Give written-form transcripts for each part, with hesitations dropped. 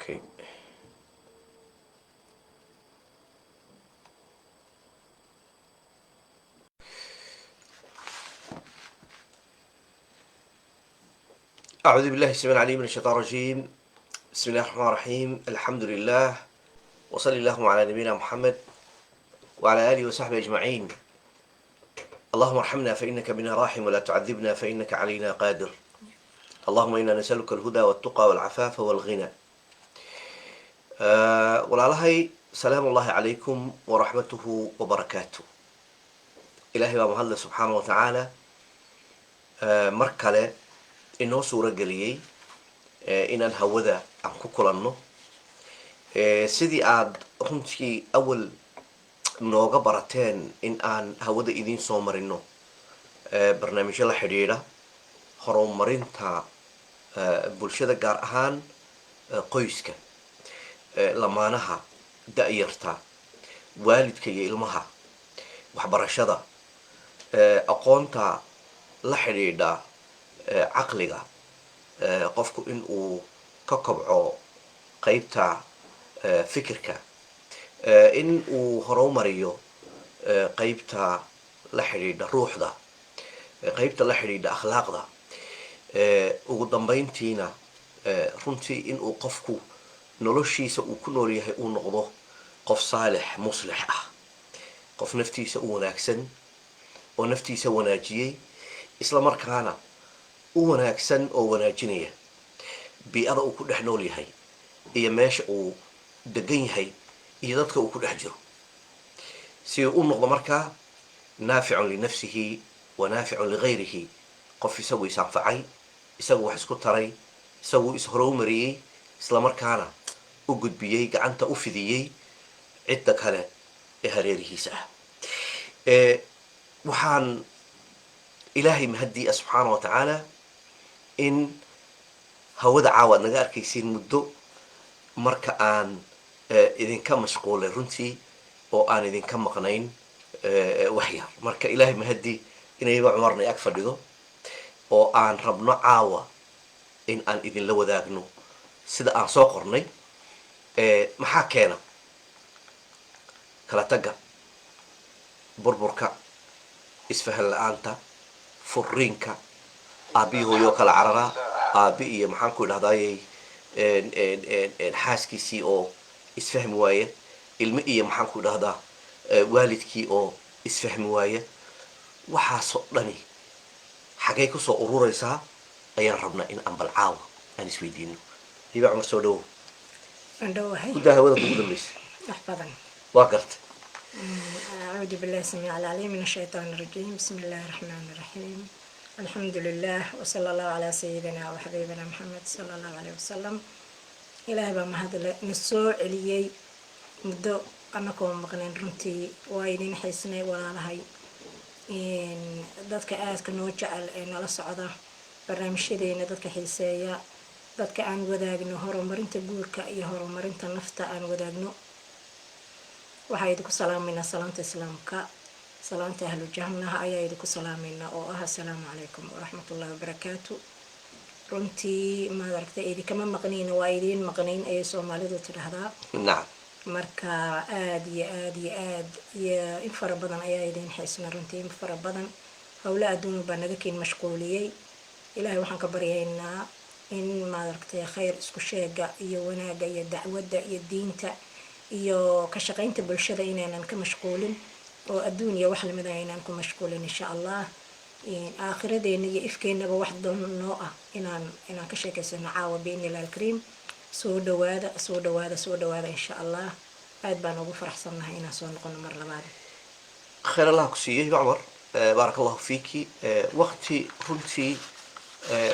Okay. أعوذ بالله السميع العليم من الشيطان الرجيم. بسم الله الرحمن الرحيم. الحمد لله، وصلى اللهم على نبينا محمد وعلى آله وصحبه أجمعين. اللهم ارحمنا فإنك بنا راحم، ولا تعذبنا فإنك علينا قادر. اللهم إنا نسألك الهدى والتقى والعفاف والغنى. Walaalahay, salaamu ullahi calaykum waraxmatuhu wabarakaatu. Ilaahay baa mahadle subxaana wa tacaala, mar kale inoo suuro geliyey inaan hawada aan ku kulanno. Sidii aada runtii awal nooga barateen in aan hawada idiin soo marino barnaamijyo la xidhiidha horumarinta bulshada, gaar ahaan qoyska, lamaanaha, da-yarta, waalidka iyo ilmaha, waxbarashada, aqoonta la xidhiidha caqliga qofku in uu ka kobco qeybta fikirka, in uu horumariyo qeybta la xidhiidha ruuxda, qeybta la xidhiidha akhlaaqda, ugu dambeyntiina runtii in uu qofku noloshiisa uu ku nool yahay uu noqdo qof saalix muslix ah, qof naftiisa u wanaagsan oo naftiisa wanaajiyey, isla markaana u wanaagsan oo wanaajinaya bii-ada uu ku dhex nool yahay iyo meesha uu degan yahay iyo dadka uu ku dhex jiro, si uu u noqdo markaa naaficun linafsihi wa naaficun ligayrihi, qof isagu is anfacay, isagu wax isku taray, isagu is horowmariyey, isla markaana u gudbiyey, gacanta u fidiyey cidda kale ee hareerihiisa ah. Waxaan Ilaahay mahadii ah subxaana wa tacaala in hawada caawa ad naga arkaysiin muddo marka aan idinka mashquulay runtii oo aan idinka maqnayn wax yar. Marka Ilaahay mahadii inayba Cumarna ag fadhido oo aan rabno caawa in aan idinla wadaagno sida aan soo qornay: maxaa keena kala tagga, burburka, isfahan la-aanta, furiinka, aabbihi hooyoo kala cararaa, aabi iyo maxaan ku idhahdayey xaaskiisii oo isfahmi waaya, ilmo iyo maxaan ku idhahdaa waalidkii oo isfahmi waaya? Waxaasoo dhani xagay kusoo ururaysaa ayaan rabnaa in aan bal caawa aan isweydiino. Hiba Cumar, soo dhawow. Waan dhowahay. Guddaa hawada kugu dambaysa. Wax badan. Waa garta. أعوذ بالله السميع العليم من الشيطان الرجيم. بسم الله الرحمن الرحيم. الحمد لله وصلى الله على سيدنا وحبيبنا محمد صلى الله عليه وسلم. Ilaahay baa mahadle na soo celiyey muddo anakoo maqnayn. Runtii waa idin xiisnay, walaalahay, dadka aadka noo jecel ee nala socda barnaamijyadeena, dadka xiiseeya, dadka aan wadaagno horumarinta guurka iyo horumarinta nafta aan wadaagno. Waxaa idinku salaameynaa salaamta Islaamka, salaamta ahlu jahnaha ayaa idinku salaameynaa oo ah assalaamu calaykum waraxmatullahi wabarakaatu. Runtii maad aragtay, idinkama maqnayna, waa idiin maqnayn ayay Soomaalidu tidhaahdaa. Marka aada iyo aada iyo aad iyo in fara badan ayaa idiin xiisna runtii, in fara badan howlo adduun baa naga keen mashquuliyey. Ilaahay waxaan ka baryaynaa in maad aragtay khayr isku sheega iyo wanaaga iyo dacwadda iyo diinta iyo ka shaqaynta bulshada inaynan ka mashquulin oo adduun iyo wax lamid ah aynaan ku mashquulin, insha Allah. Aakhiradeena iyo ifkeennaba wax doon noo ah inaan ka sheekeysano caawa biidni illahi alkariim. Soo dhawaada, soo dhawaada, soo dhawaada, insha Allah. Aad baan ugu faraxsannahay inaan soo noqono mar labaad. Khayr Allah ku siiyey, Hiba Cumar, baaraka Allahu fiiki. Waqti runtii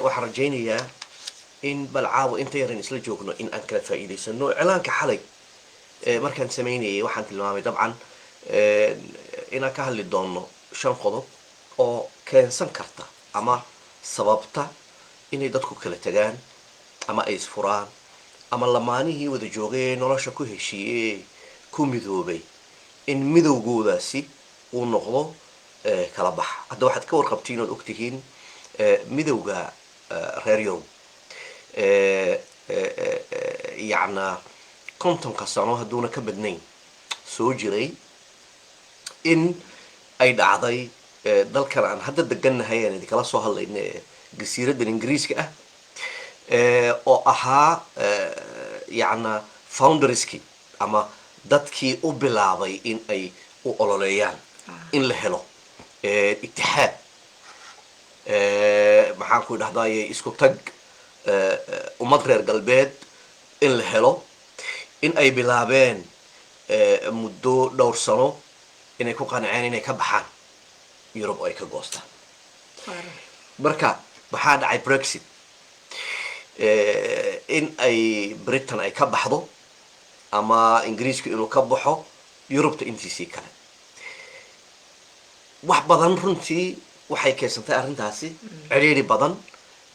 waxaan rajaynayaa in bal caawa inta yaran isla joogno in aan kala faa'iidaysano. Iclaanka xalay markaan samaynayay waxaan tilmaamay dabcan inaan ka hadli doono shan qodob oo keensan karta ama sababta inay dadku kala tagaan ama ay isfuraan, ama lamaanihii wada joogay ee nolosha ku heshiiyey, ku midoobay, in midowgoodaasi uu noqdo kala bax. Hadda waxaad ka warqabtiin ood ogtihiin midowga reer Yurub. Yacnaa 50-ka sano hadduuna ka badnayn soo jiray in ay dhacday dalkan aan hadda degannahay, aan idinkala soo hadlayna, ee jasiiraddan Ingiriiska ah, oo ahaa yacna founderskii ama dadkii u bilaabay in ay u ololeeyaan in la helo itixaad, maxaan ku idhahdaye, isku tag ummad reer galbeed in la helo, in ay bilaabeen muddo dhowr sano inay ku qanceen inay ka baxaan Yurub oo ay ka goostaan. Marka maxaa dhacay? Brexit, in ay Britain ay ka baxdo ama Ingiriisku inuu ka baxo Yurubta intiisii kale. Wax badan runtii waxay keensantay arrintaasi cidhiiri badan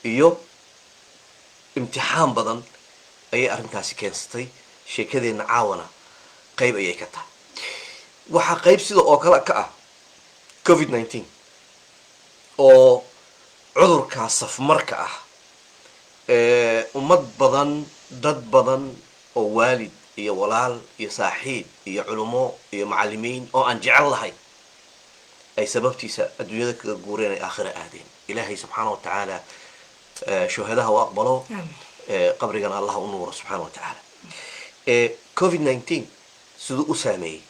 iyo imtixaan badan ayay arrintaasi keensatay. Sheekadeenna caawana qayb ayay ka tahay. Waxaa qayb sida oo kale ka ah COVID-19 oo cudurkaa safmarka ah ummad badan, dad badan oo waalid iyo walaal iyo saaxiib iyo culummo iyo macallimiin oo aan jecel lahay ay sababtiisa adduunyada kaga guureen, ay aakhira aadeen. Ilaahay subxaana wa tacaala shuhadaha u aqbalo, qabrigana Allah u nuuro subxaana wa tacaala. COVID-19 siduu u saameeyey,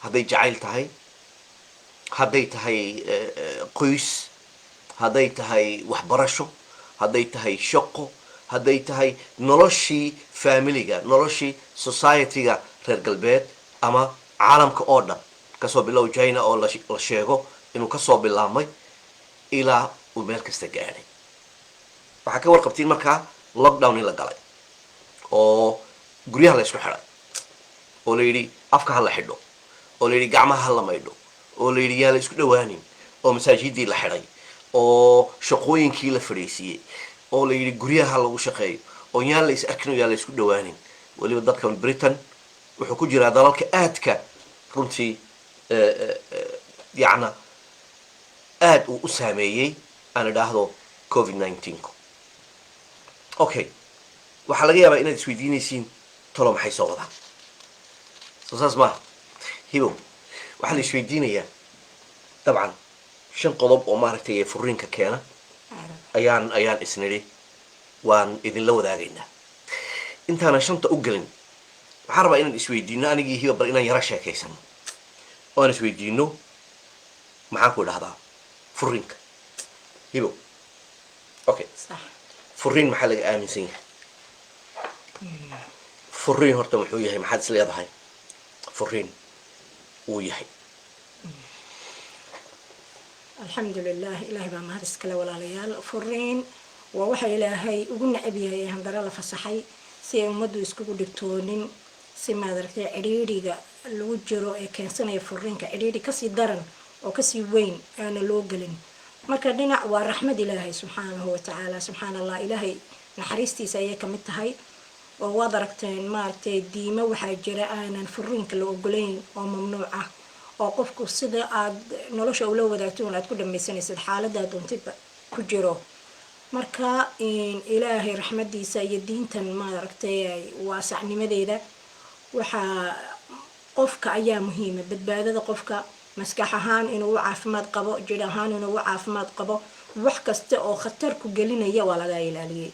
hadday jacayl tahay, hadday tahay qoys, hadday tahay waxbarasho, hadday tahay shaqo, hadday tahay noloshii familiga, noloshii society-ga reer galbeed ama caalamka oo dhan, kasoo bilow China oo la sheego inuu kasoo bilaabmay ilaa uu meel kasta gaadhay. Waxaa ka warqabtiin markaa lockdown in la galay oo guryaha la isku xidhay, oo la yidhi afka ha la xidho, oo la yidhi gacmaha ha la maydho, oo la yidhi yaan la isku dhawaanin, oo masaajidii la xidhay, oo shaqooyinkii la fadhiisiiyey, oo la yidhi guryaha lagu shaqeeyo, oo yaan la is arkin oo yaan la isku dhawaanin. Weliba dadkan Britain wuxuu ku jiraa dalalka aadka runtii yacna aad uu u saameeyey, aan idhaahdo, COVID-19-ku. Okay, waxaa laga yaabaa inaad isweydiinaysiin, talo maxay soo wadaan? Soo saas maaha, Hibow? Waxaa la isweydiinayaa dabcan shan qodob oo maaragtay furiinka keena ayaan isnidhi waan idinla wadaagaynaa. Intaanan shanta u gelin, waxaan rabaa inaan isweydiino anigii Hiba, bal inaan yaro sheekaysano oo aan isweydiino, maxaan ku idhahdaa, furiinka. Hibo, okay? Sax. Furiin maxaa laga aaminsan yahay? Furiin horta muxuu yahay? Maxaad is leedahay furiin uu yahay? Alxamdulilah, Ilaahay baa mahad iskale. Walaalayaal, furiin waa waxa Ilaahay ugu necab yahay ee handare la fasaxay si ay ummaddu iskugu dhibtoonin, si maaragtay cidhiidhiga lagu jiro ee keensanaya furiinka cidhiidhi kasii daran oo kasii weyn aana loo gelin. Marka dhinac waa raxmad Ilaahay subxaanahu watacaala. Subxaan Allah, Ilaahay naxariistiisa ayay kamid tahay, oo waad aragteen, maaragtay, diimo waxaa jira aanan furiinka la ogolayn oo mamnuuc ah, oo qofku sida aad nolosha ula wadaagto un aad ku dhamaysanaysid xaaladaad doontidba ku jiro. Marka Ilaahay raxmadiisa iyo diintan, maaragtay, waasacnimadeeda, waxaa qofka ayaa muhiima badbaadada qofka, maskax ahaan inuu u caafimaad qabo, jir ahaan inuu u caafimaad qabo. Wax kasta oo khatar ku gelinaya waa laga ilaaliyey.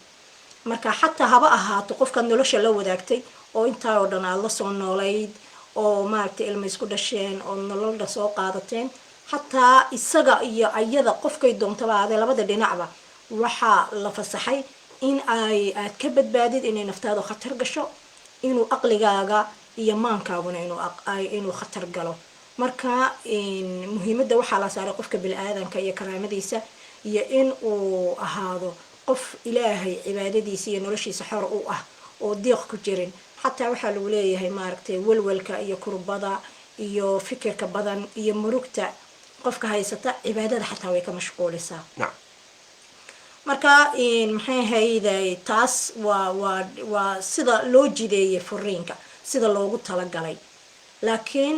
Marka xataa haba ahaato qofkaad nolosha la wadaagtay oo intaa oo dhan aada la soo noolayd, oo maaragtay ilma isku dhasheen, oo nololda soo qaadateen, xataa isaga iyo ayada, qofkay doontaba aadee, labada dhinacba waxaa la fasaxay in ay aad ka badbaadid inay naftaadu khatar gasho, inuu aqligaaga iyo maankaaguna inuu khatar galo. Marka muhiimadda waxaa la saaray qofka bini-aadanka iyo karaamadiisa, iyo in uu ahaado qof Ilaahay cibaadadiisa iyo noloshiisa xor u ah oo diiq ku jirin. Xataa waxaa lagu leeyahay, maaragtay, walwalka iyo kurbada iyo fikirka badan iyo murugta qofka haysata cibaadada xataa way ka mashquulisaa. Marka maxay ahayday, taas waa sida loo jideeyay furiinka, sida loogu talagalay. Laakiin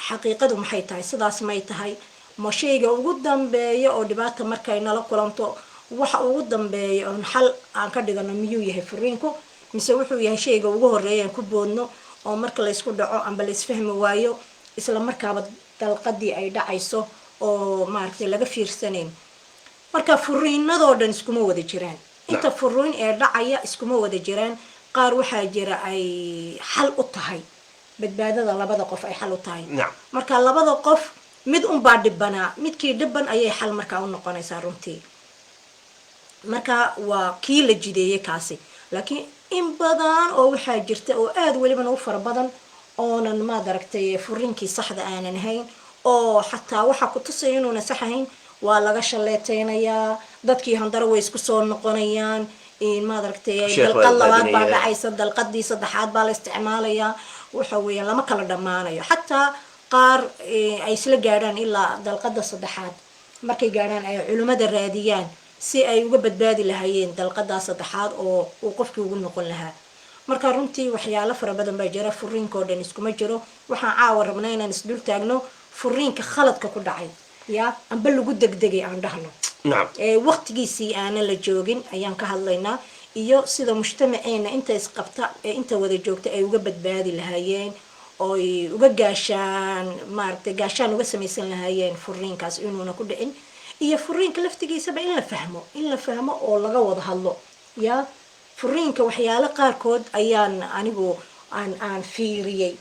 xaqiiqadu maxay tahay? Sidaas may tahay? Ma shayga ugu dambeeya oo dhibaata markay nala kulanto waxa ugu dambeeya oon xal aan ka dhigano miyuu yahay furiinku? Mise wuxuu yahay shayga ugu horeeya aan ku boodno oo marka laysku dhaco amba laysfahmi waayo, isla markaaba dalqadii ay dhacayso oo maaragtay laga fiirsanayn? Marka furiinadoo dhan iskuma wada jiraan. Inta furiin ee dhacaya iskuma wada jiraan. Qaar waxaa jira ay xal u tahay badbaadada labada qof, ay xal u tahay. Marka labada qof mid unbaa dhibanaa, midkii dhiban ayay xal markaa u noqonaysaa runtii. Marka waa kii la jideeyey kaasi. Laakiin in badan oo waxaa jirta oo aada welibana u fara badan oonan, maad aragtay, furiinkii saxda aanan ahayn, oo xataa waxaa ku tusaya inuuna sax ahayn waa laga shalleeteynayaa dadkii, handaro way isku soo noqonayaan, maad aragtay. Sheekh baa Dalqad labaad baa raadinaya. dhacaysa, dalqadii saddexaad baa la isticmaalayaa. Waxa weeyaan lama kala dhammaanayo, xataa qaar ay isla gaadhaan ilaa dalqada saddexaad. Markay gaadhaan ay culimmada raadiyaan si ay uga badbaadi lahaayeen dalqadaa saddexaad oo uu qofkii ugu noqon lahaa. Marka runtii waxyaalo fara badan baa jira, furiinkoo dhan iskuma jiro. Waxaan caawa rabnaa inaan isdul taagno furiinka khaladka ku dhacay ya amba lagu degdegay aan dhahno, ee waqtigiisii aanan la joogin ayaan ka hadlaynaa, iyo sida mujtamaceena inta isqabta ee inta wada joogta ay uga badbaadi lahaayeen ooy uga gaashaan, maaragtay, gaashaan uga samaysan lahaayeen furiinkaas inuuna ku dhicin, iyo furiinka laftigiisaba in la fahmo, in la fahmo oo laga wada hadlo. Ya furiinka waxyaalo qaarkood ayaan anigu aan fiiriyey.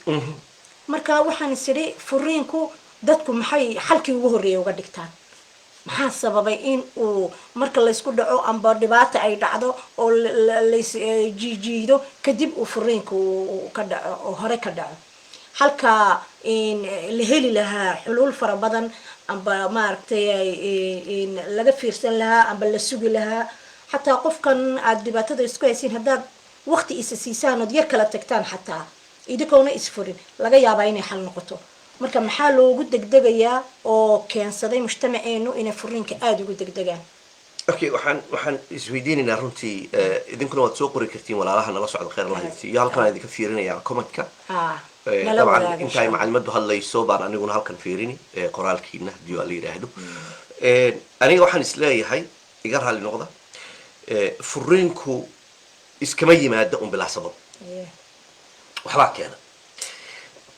Marka waxaan is idhi, furiinku dadku maxay xalkii ugu horreeyay uga dhigtaan? Maxaa sababay in uu marka laysku dhaco amba dhibaata ay dhacdo oo lays jiijiido kadib uu furiinku uu ka dhaco oo hore ka dhaco, halka in la heli lahaa xuluul fara badan amba maaragtay in laga fiirsan lahaa amba la sugi lahaa? Xataa qofkan aad dhibaatada isku haysiin haddaad waqti isa siisaan ood yar kala tagtaan, xataa idinkoona isfurin, laga yaabaa inay xal noqoto. Marka maxaa loogu degdegayaa oo keensaday mujtamaceenu inay furiinka aada ugu degdegaan? Okay, waxaan isweydiinaynaa runtii, idinkuna waad soo qori kartiin, walaalaha nala socda, khayr Allah idin siiyo. Halkan aan idinka fiirinaya commentka. Nala dabcan wadaaga, inta ay insha Allah. Macalimaddu hadlayso baan aniguna halkan fiirini qoraalkiina haddii waa la yidhaahdo. Aniga waxaan isleeyahay, iga raalli noqda, furiinku iskama yimaada un bilaa sabab. Waxbaa keena.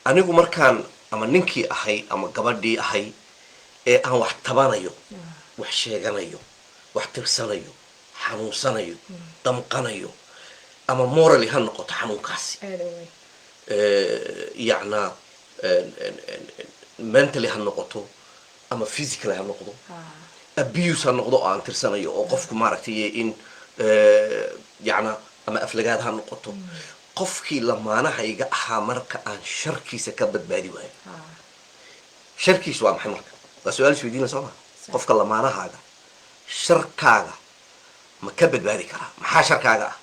Anigu markaan ama ninkii ahay ama gabadhii ahay ee aan wax tabanayo, wax sheeganayo, wax tirsanayo, xanuunsanayo, damqanayo, ama morally ha noqoto xanuunkaasi, Aada u weyn. Yacna mentally ha noqoto ama physically ha noqdo, abuse ha noqdo oo aan tirsanayo oo qofku maaragtay in yacna ama aflagaad ha noqoto, qofkii lamaanahayga ahaa marka aan sharkiisa ka badbaadi waayo. Sharkiisa waa maxay? Marka waa su-aal isweydiina, soo ma? Qofka lamaanahaaga sharkaaga ma ka badbaadi karaa? Maxaa sharkaaga ah?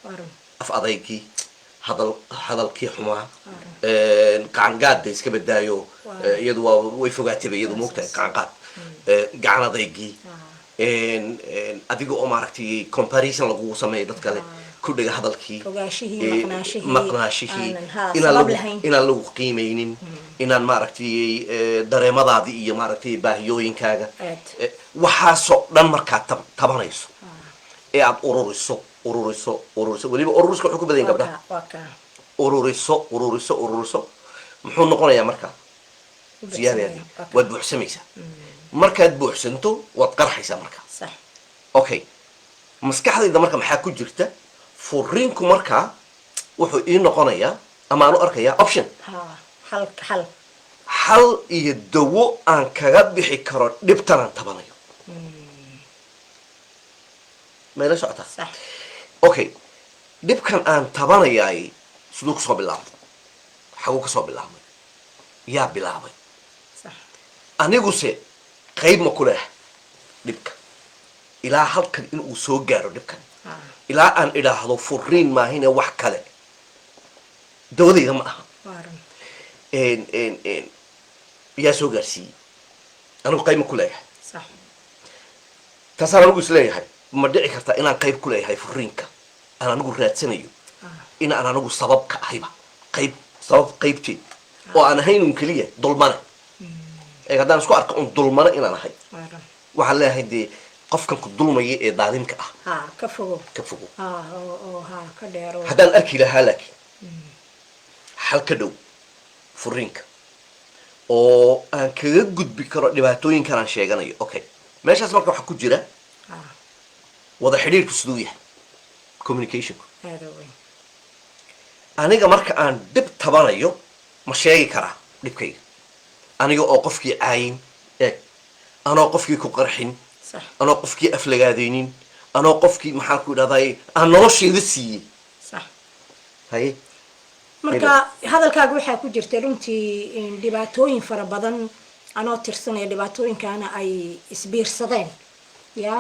Waa run. Af adaygii, hadalkii xumaa, gacangaadda iska badaayo. Iyadu waa way fogaatayba iyadu, moogtahay, gacanqaad, gacan adaygii, adiga oo maaragtay comparison lagugu sameeyo dad kale, ku dhega hadalkii, Fogaashihii, maqnaashihii, maqnaashihii, aanan, haa, inaan sabab lagu lahayn. Inaan lagu qiimeynin, inaan maaragtay dareemadaadii iyo maaragtay baahiyooyinkaaga. Waxaasoo dhan markaad tabanayso ee aad ururiso, ururiso, ururiso, weliba ururiska wuxuu ku badan yahay Waa gabdhaha. kaa, waa kaa. Ururiso, ururiso, ururiso, muxuu noqonayaa marka? Siyaadaya. Buuxsamaya, waa kaa. Waad buuxsamaysaa. Markaad buuxsanto waad qarxaysaa marka. Okay, maskaxdayda marka maxaa ku jirta? Furiinku markaa wuxuu ii noqonayaa ama aan u arkayaa option, Ha, xal, xal. Xal iyo dawo aan kaga bixi karo dhibtan aan tabanayo. Mayla socotaa? Sax. Okay, dhibkan aan tabanayaay siduu kusoo bilaabmay? Xaguu kasoo bilaabmay? Yaa bilaabay? Aniguse qayb ma ku leehay dhibka ilaa halkan inuu soo gaaro dhibkan, ilaa aan idhaahdo furiin maahine wax kale dawadayda ma aha? Waa run. Yaa soo gaarsiiyey? Anigu qayb ma ku leeyahay? Taasaan anigu is leeyahay, ma dhici kartaa inaan qayb ku leeyahay furiinka aan anigu raadsanayo, in aan anigu sabab ka ahayba, qayb, sabab qaybteed oo aan ahayn un keliya dulmane? Ee haddaan isku arko un dulmane inaan ahay, Waa run. waxaan leeyahay dee Qofkan ku dulmaya ee daalimka ah Ha ka fogo. Ka fogo. Ha, oo ha ka dheero. Haddaan arki lahaa laakiin xal ka dhow furiinka oo aan kaga gudbi karo dhibaatooyinkan aan sheeganayo, okay, meeshaas marka waxaa ku jira wada xidhiirku siduu yahay, communicationku. Aada weyn. Aniga marka aan dhib tabanayo, ma sheegi karaa dhibkayga aniga oo qofkii caayin, eeg, anoo qofkii ku qarxin, anoo qofkii aflagaadaynin, anoo qofkii, maxaan ku idhahday, aan nolosheeda siiyey? Haye. Marka hadalkaaga waxaa ku jirta runtii in dhibaatooyin fara badan anoo tirsanaya, dhibaatooyinkaana ay isbiirsadeen ya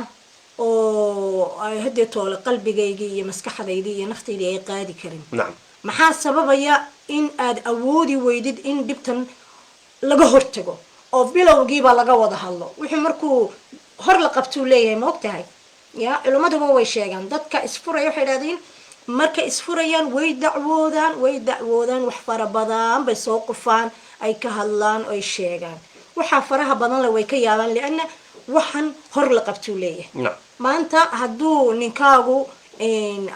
oo ay haddee toole qalbigaygii iyo maskaxdaydii iyo naftaydii ay qaadi karin. Maxaa sababaya in aad awoodi weydid in dhibtan laga hortago oo bilowgiiba laga wada hadlo? Wuxuu markuu hor la qabtuu leeyahay, ma og tahay ya, culimmaduba way sheegaan, dadka isfuraya waxay idhahdeen markay isfurayaan way dacwoodaan, way dacwoodaan, wax fara badan bay soo qufaan, ay ka hadlaan, ay sheegaan waxaa faraha badan le, way ka yaabaan lianna waxan hor la qabtuu leeyahay. Maanta hadduu ninkaagu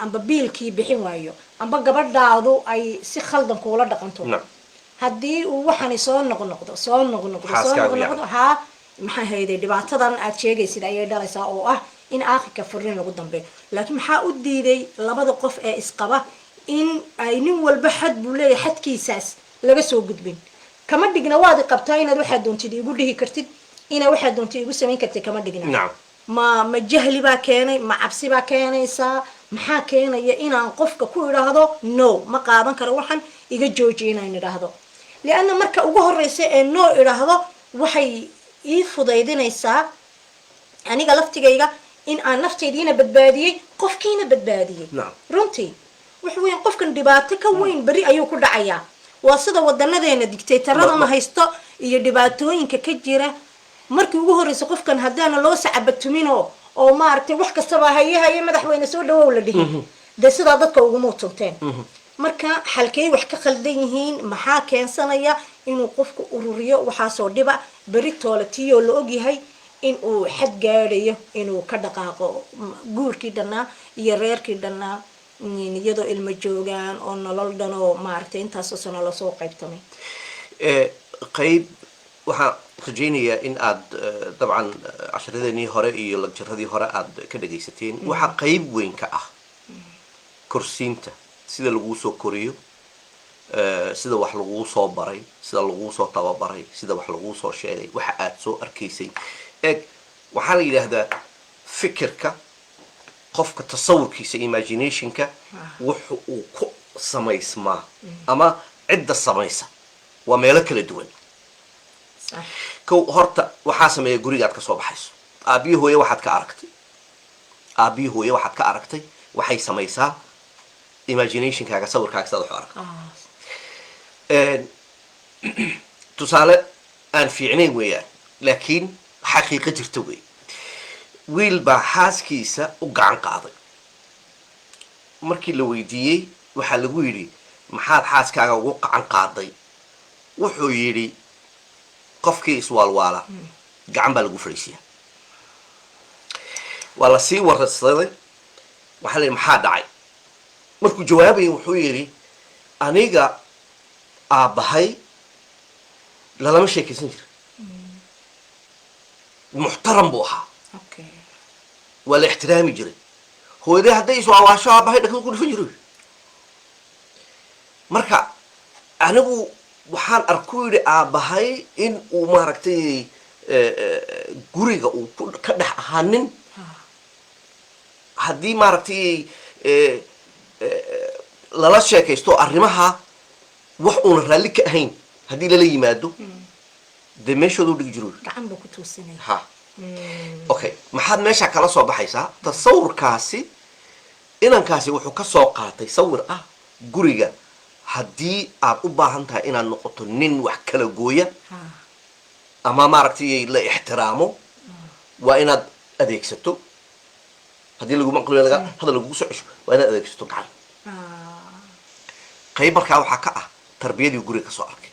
amba biilkii bixin waayo, amba gabadhaadu ay si khaldan kuula dhaqanto, haddii uu waxani soo noqnoqdo, soo noqnoqdo, soo Xaaskaagu. noqnoqdo, haa, maxaa hayday, dhibaatadan aad sheegaysid ayay dhalaysaa oo ah in aakhirka furiin lagu dambeeyo. Laakiin maxaa u diiday labada qof ee isqaba in ay nin walba xad buu leeyahay, xadkiisaas laga soo gudbin? Kama dhigna waad i qabtaa inaad waxaad doontid igu dhihi kartid, inaad waxaad doontid igu samayn kartid, kama dhigna. Ma jahli baa keenay? Ma cabsi baa keenaysaa? Maxaa keenaya inaan qofka ku idhaahdo, "No, ma qaadan karo waxan, iga jooji"? Inaan idhaahdo lianna marka ugu horeysa ee no idhaahdo waxay ii fudaydinaysaa aniga laftigayga in aan naftaydiina badbaadiyey, qofkiina badbaadiyey. Runtii waxa weyan qofkan dhibaato ka weyn beri ayuu ku dhacayaa. Waa sida wadanadeena dictatoradana haysto iyo dhibaatooyinka ka jira. Markii ugu horeysa qofkan haddaana loo sacabatuminoo oo maaragtay wax kastaba "Haye, haye, madaxweyne, soo dhawow" la dhihin, dee sidaa dadka uguma tunteen. Marka xalkey wax ka khaldan yihiin? Maxaa keensanaya inuu qofku ururiyo waxaasoo dhiba, beri toole tiyoo la ogyahay in uu xad gaadhayo, inuu ka dhaqaaqo guurkii dhannaa iyo reerkii dhannaa, iyadoo ilmo joogaan oo nolol dhan oo maaragtay intaasoo sano lasoo qaybtamay? Qayb waxaan rajaynayaa in aad dabcan casharadeenii hore iyo lectureradii hore aad ka dhagaysateen. Waxaa qayb weyn ka ah korsiinta, sida laguu soo koriyo, sida wax laguu soo baray, sida laguu soo tababaray, sida wax laguu soo sheegay, waxa aad soo arkaysay. Eeg, waxaa la yidhaahdaa fikirka qofka, tasawurkiisa, imaginationka, wuxu uu ku samaysmaa ama cidda samaysa waa meelo kala duwan. Kow, horta waxaa sameeya gurigaad ka soo baxayso. Aabiyo hooye waxaad ka aragtay, aabiyo hooye waxaad ka aragtay waxay samaysaa imaginationkaaga, sawirkaaga, sidaad wax u aragtay. Tusaale aan fiicnayn weeyaan, laakiin xaqiiqo jirta wey. Wiil baa xaaskiisa u gacan qaaday. Markii la weydiiyey waxaa lagu yidhi, "Maxaad xaaskaaga ugu gacan qaaday?" Wuxuu yidhi, "Qofkii iswaalwaala gacan baa lagu fadhiisiyaa." Waa la sii warsaday, waxaa la yidhi, "Maxaa dhacay?" Markuu jawaabayay wuxuu yidhi, "Aniga aabbahay lalama sheekaysan jira, muxtaram buu ahaa, waa la ixtiraami jiray. Hooyaday hadday iswaawaasho, aabbahay dhakada ku dhufan jiray. Marka anigu waxaan arku," yidhi, "aabbahay in uu maaragtay guriga uu ka dhex ahaa nin haddii maaragtay lala sheekaysto arrimaha wax uuna raalli ka ahayn haddii lala yimaado, dee meeshooda u dhigi jiro." Gacan buu ku toosinaya. Ha, okay, maxaad meesha kala soo baxaysaa? Tasawurkaasi inankaasi wuxuu ka soo qaatay sawir ah guriga haddii aad u baahan tahay inaad noqoto nin wax kala gooya ama maaragtay la ixtiraamo, waa inaad adeegsato, haddii lagu maqliyo laga hadal lagugu soo cesho, waa inaad adeegsato gacan. Qayb markaa waxaa ka ah tarbiyadii guriga kasoo arkay.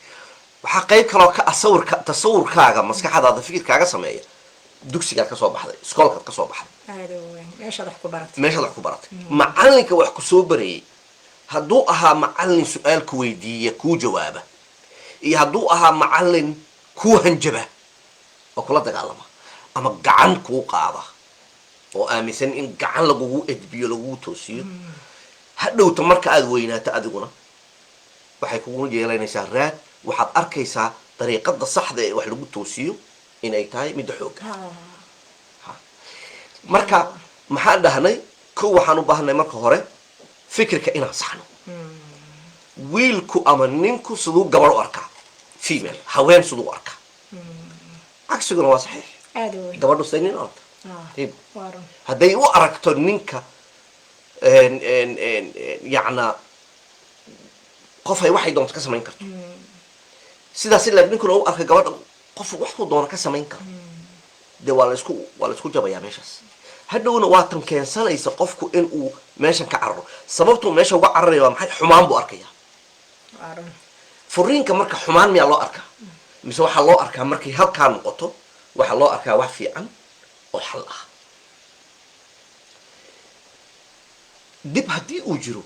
Waxaa qayb kaloo ka ah sawirka, tasawurkaaga, maskaxdaada, fikirkaaga sameeya. Dugsigaad ka soo baxday, iskoolkaad ka soo baxday, Aada u weyn, meeshaad wax ku baratay. Meeshaad wax ku baratay, macalinka wax ku soo barayay hadduu ahaa macalin su-aal ku weydiiya, kuu jawaaba, iyo hadduu ahaa macalin kuu hanjaba oo kula dagaalama ama gacan kuu qaada oo aaminsan in gacan lagugu edbiyo, lagugu toosiyo, hadhowta marka aada weynaato adiguna waxay kugu yeelanaysaa raad. Waxaad arkaysaa dariiqada saxda ee wax lagu toosiyo inay tahay midda xoogga. Marka maxaan dhahnay? Kow, waxaan u baahnay marka hore fikirka inaan saxno. Wiilku ama ninku siduu gabadh u arkaa, female, haween siduu u arkaa, cagsiguna waa saxiix. Aada u weyn. Gabadhu siday nin u aragta. Ayib. Waa run. Hadday u aragto ninka yacna qof ay waxay doonto ka samayn karto, sidaas ilaag ninkuna u arka gabadha qof waxuu doono ka samayn karo, dee waa la isku jabayaa meeshaas. Hadhowna waa tan keensanaysa qofku in uu meeshan ka cararo. Sababtuu meesha uga cararaya waa maxay? Xumaan buu arkaya. Waa run. Furiinka marka xumaan miyaa loo arkaa, mise waxaa loo arkaa, markay halkaa noqoto, waxaa loo arkaa wax fiican oo xal ah? Dib haddii uu jiro,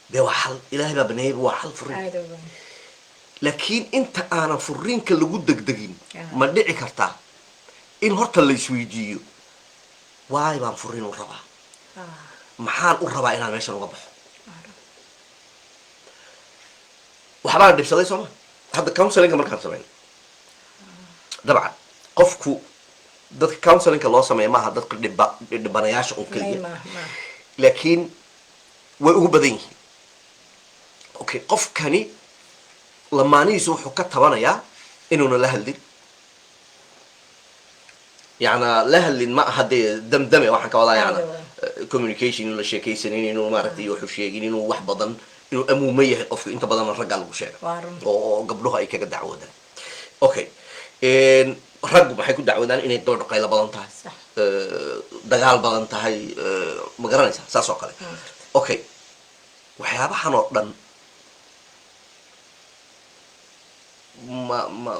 dee waa xal, Ilaahay baa baneeyayba, waa xal furiinka. Aada u weyn. Laakiin inta aanan furiinka lagu degdegin, ma dhici kartaa in horta la isweydiiyo: waay baan furiin u rabaa? Maxaan u rabaa inaan meeshan uga baxo? Waa run. Waxbaan dhibsaday, sooma? Hadda counseling-ka markaan samayno, dabcan qofku, dadka counseling-ka loo sameeya maaha dadka dhibanayaasha un May. keliya. Ma. Laakiin way ugu badan yihiin. Okay, qofkani lamaanihiisu wuxuu ka tabanayaa inuuna la hadlin. Yacna la hadlin ma aha dee damdame, waxaan ka wadaa yana communication, inuu la sheekaysanin, inuu maaragtay wuxuu sheegin, inuu wax badan, inuu amuumo yahay qofku. Inta badanna raggaa lagu sheega Waa run. oo gabdhuhu ay kaga dacwoodaan. Okay, raggu maxay ku dacwoodaan? Inay gabadhu qaylo badan tahay, dagaal badan tahay, ma garanaysaa, saas oo kale. Okay, waxyaabahan oo dhan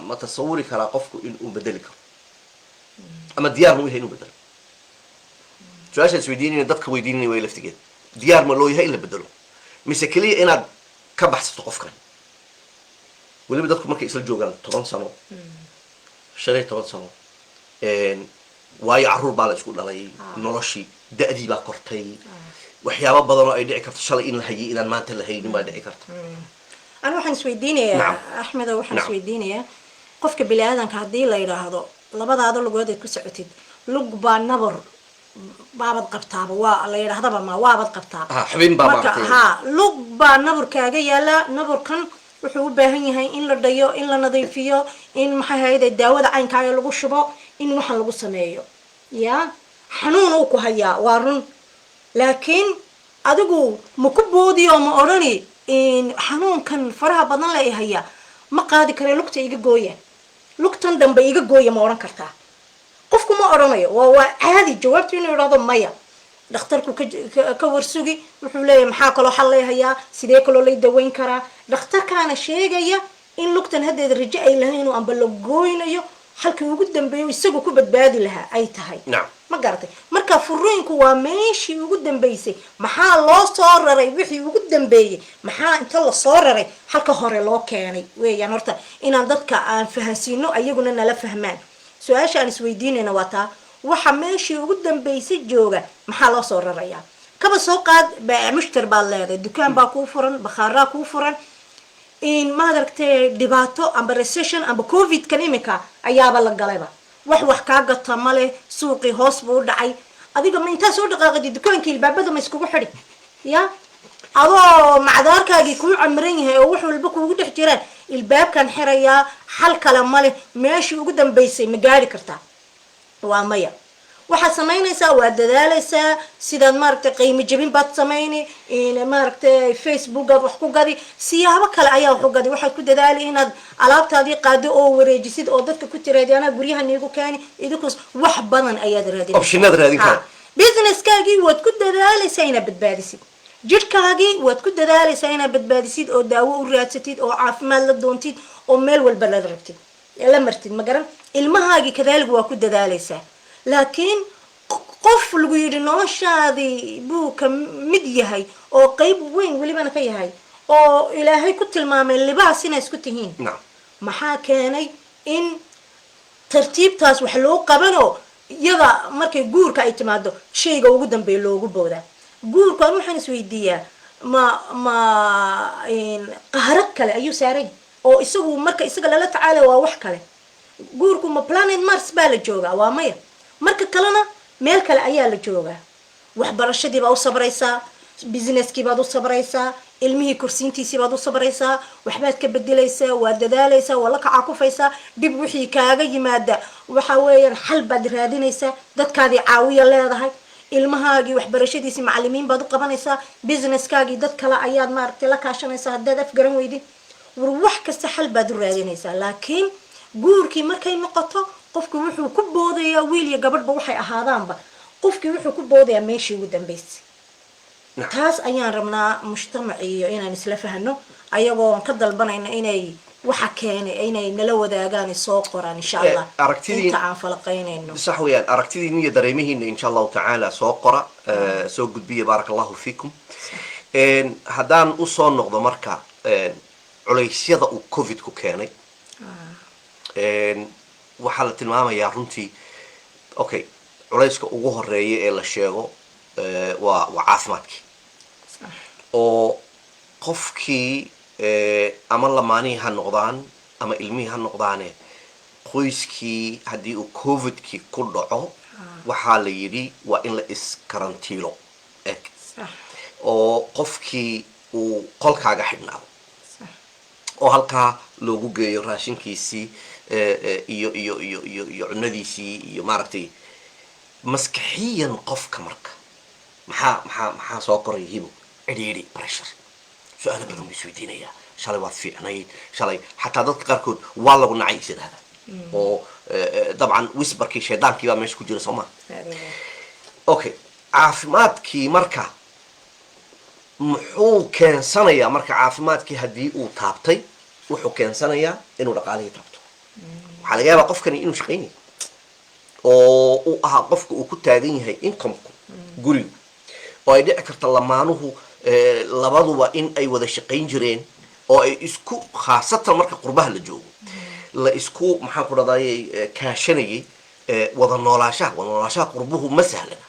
ma tasawuri karaa qofku in uu bedeli karo, ama diyaar ma u yahay inuu bedelo? Su-aasha is weydiinayna, dadka weydiinaya way laftigeeda: diyaar ma loo yahay in la bedelo, mise keliya inaad ka baxsato qofkan? Weliba dadku markay isla joogaan 10 sano, 15 sano, waayo carruur baa la isku dhalay, noloshii da-dii baa kortay, waxyaabo badan oo ay dhici karto shalay in la hayay inaan maanta la haynin baa dhici karta. Aniga waxaan isweydiinayaa, Axmedo, waxaan isweydiinayaa qofka bini aadanka haddii la yidhaahdo labadaada lugood aad ku socotid, lug baa nabar baabad qabtaaba, waa la yidhaahdaba, ma waabad qabtaa? Ah, xubin baa Marka maaragtay. Ha, lug baa nabar kaaga yaala. Nabarkan wuxuu u baahan yahay in la dhayo, in la nadiifiyo, in maxay hayde daawada caynkaaga lagu shubo, in waxan lagu sameeyo. Ya xanuun uu ku hayaa, waa run, laakiin adigu ma ku boodiyo, ma odhani in xanuunkan faraha badan la i haya ma qaadi kare, lugta iga gooya, lugtan dambe iga gooya, ma odhan kartaa? Qofku ma odhanayo. Waa caadi jawaabtu inuu idhahdo maya. Dhakhtarku ka warsugi, wuxuu leeyahay maxaa kaloo xal lay hayaa, sidee kaloo lay daweyn karaa? Dhakhtarkaana sheegaya in lugtan haddeeda rajo ay lahayn oo amba la gooynayo, halkii ugu dambeeyo isagu ku badbaadi lahaa ay tahay. Ma garatay? Marka furiinku waa meeshii ugu dambeysay. Maxaa loo soo raray wixii ugu dambeeyey? Maxaa inta lasoo raray halka hore loo keenay weeyaan? Horta inaan dadka aan fahansiino, ayaguna nala fahmaan. Su-aasha aan isweydiinayna waa taa: waxa meeshii ugu dambeysay jooga maxaa loo soo rarayaa? Kaba soo qaad mushtar baad leedahay, dukaan baa kuu furan, bakhaaraa kuu furan, in maad aragtay dhibaato amba recession amba COVID-kan imika ayaaba la galayba, wax kaa gata male, suuqii hoos buu u dhacay. Adiga ma intaa soo dhaqaaqadi dukaankii ilbaabada ma iskugu xidhi ya, adoo macdaarkaagii kuu camiran yahay oo wax walba kuugu dhex jiraan, ilbaabkan xirayaa, xal kale male, meeshii ugu dambeysay ma gaari kartaa? Waa maya. Waxaad samaynaysaa, waad dadaalaysaa, sidaad maaragtay qiimo jebin baad samayni, in maaragtay Facebookaad wax ku gadi, siyaabo kale ayaa wax u gadi. Waxaad ku dadaali inaad alaabtaadii qaado oo wareejisid oo dadka ku tiraadi anaa guryaha niigu keeni idinku. Wax badan ayaad raadinaysaa. Option-aad raadin kara. Ha. Business-kaagii waad ku dadaalaysaa inaad badbaadisid, jidhkaagii waad ku dadaalaysaa inaad badbaadisid oo daawo u raadsatid oo caafimaad la doontid oo meel walba la rabtid la martid, ma garan. Ilmahaagii kadaalig waa ku dadaalaysaa, laakiin qof lagu yidhi noloshaadii buu ka mid yahay oo qeyb weyn welibana ka yahay oo Ilaahay ku tilmaamay libaas inay isku tihiin. Maxaa keenay in tartiibtaas wax loo qabano iyada markay guurka ay timaado shayga ugu dambeeya loogu boodaa guurku? An waxaan isweydiiyaa, ma qahro kale ayuu saaray oo isagu marka isaga lala tacaalaya waa wax kale? Guurku ma planet Mars baa la joogaa? Waa maya. Marka kalena meel kale ayaa la joogaa. Waxbarashadii baa u sabraysaa, businesskii baad u sabraysaa, ilmihii korsiintiisii baad u sabraysaa, waxbaad ka bedelaysaa, waad dadaalaysaa, waa la kacakufaysaa. Dhib wixii kaaga yimaada waxa weeyaan xal baad raadinaysaa, dadkaadii caawiya leedahay, ilmahaagii waxbarashadiisii macalimiin baad u qabanaysaa, businesskaagii dad kale ayaad maaragtay la kaashanaysaa haddaad afgaran weydid. War wax kasta xal baad u raadinaysaa, laakiin guurkii markay noqoto qofku wuxuu ku boodayaa, wiil iyo gabadhba waxay ahaadaanba, qofkii wuxuu ku boodayaa meeshii ugu dambeysay. Taas ayaan rabnaa mujtamac iyo inaan isla fahno, ayagoon ka dalbanayna inay waxa keenay inay nala wadaagaan, soo qoraan, insha Allah, inta aan falaqaynayno. Sax weeyaan. Aragtidiina iyo dareemihiina, insha Allahu tacaala, soo qora, soo gudbiya. Baaraka Allahu fiikum. Haddaan usoo noqdo marka culaysyada uu Covid-ku keenay, waxaa la tilmaamayaa runtii, okay, culayska ugu horeeya ee la sheego waa caafimaadkii oo qofkii ama lamaanihii ha noqdaan ama ilmihii ha noqdaane, qoyskii haddii uu Covid-kii ku dhaco, waxaa la yidhi waa in la iskarantiilo eg oo qofkii uu qolkaaga xidhnaado oo halkaa loogu geeyo raashinkiisii iyo cunadiisii iyo maaragtay maskaxiyan qofka. Marka maxaa soo koray, Hibo? Cidhiidhi, pressure, su-aalo badan buu isweydiinayaa. Shalay waad fiicnayd, shalay xataa dadka qaarkood waa lagu nacay is yidhahda oo dabcan whisperkii shaydaankii baa meesha ku jira, soo ma? Okay, caafimaadkii marka muxuu keensanayaa? Marka caafimaadkii haddii uu taabtay, wuxuu keensanayaa inuu dhaqaalihii taabto. Waxaa laga yaabaa qofkani inuu shaqaynayo oo uu ahaa qofka uu ku taagan yahay incomeku gurigu, oo ay dhici karta lamaanuhu labaduba in ay wada shaqayn jireen oo ay isku, khaasatan marka qurbaha la joogo, la isku, maxaan ku dhadayay, kaashanayay wada noolaashaha. Wada noolaashaha qurbuhu ma sahlana,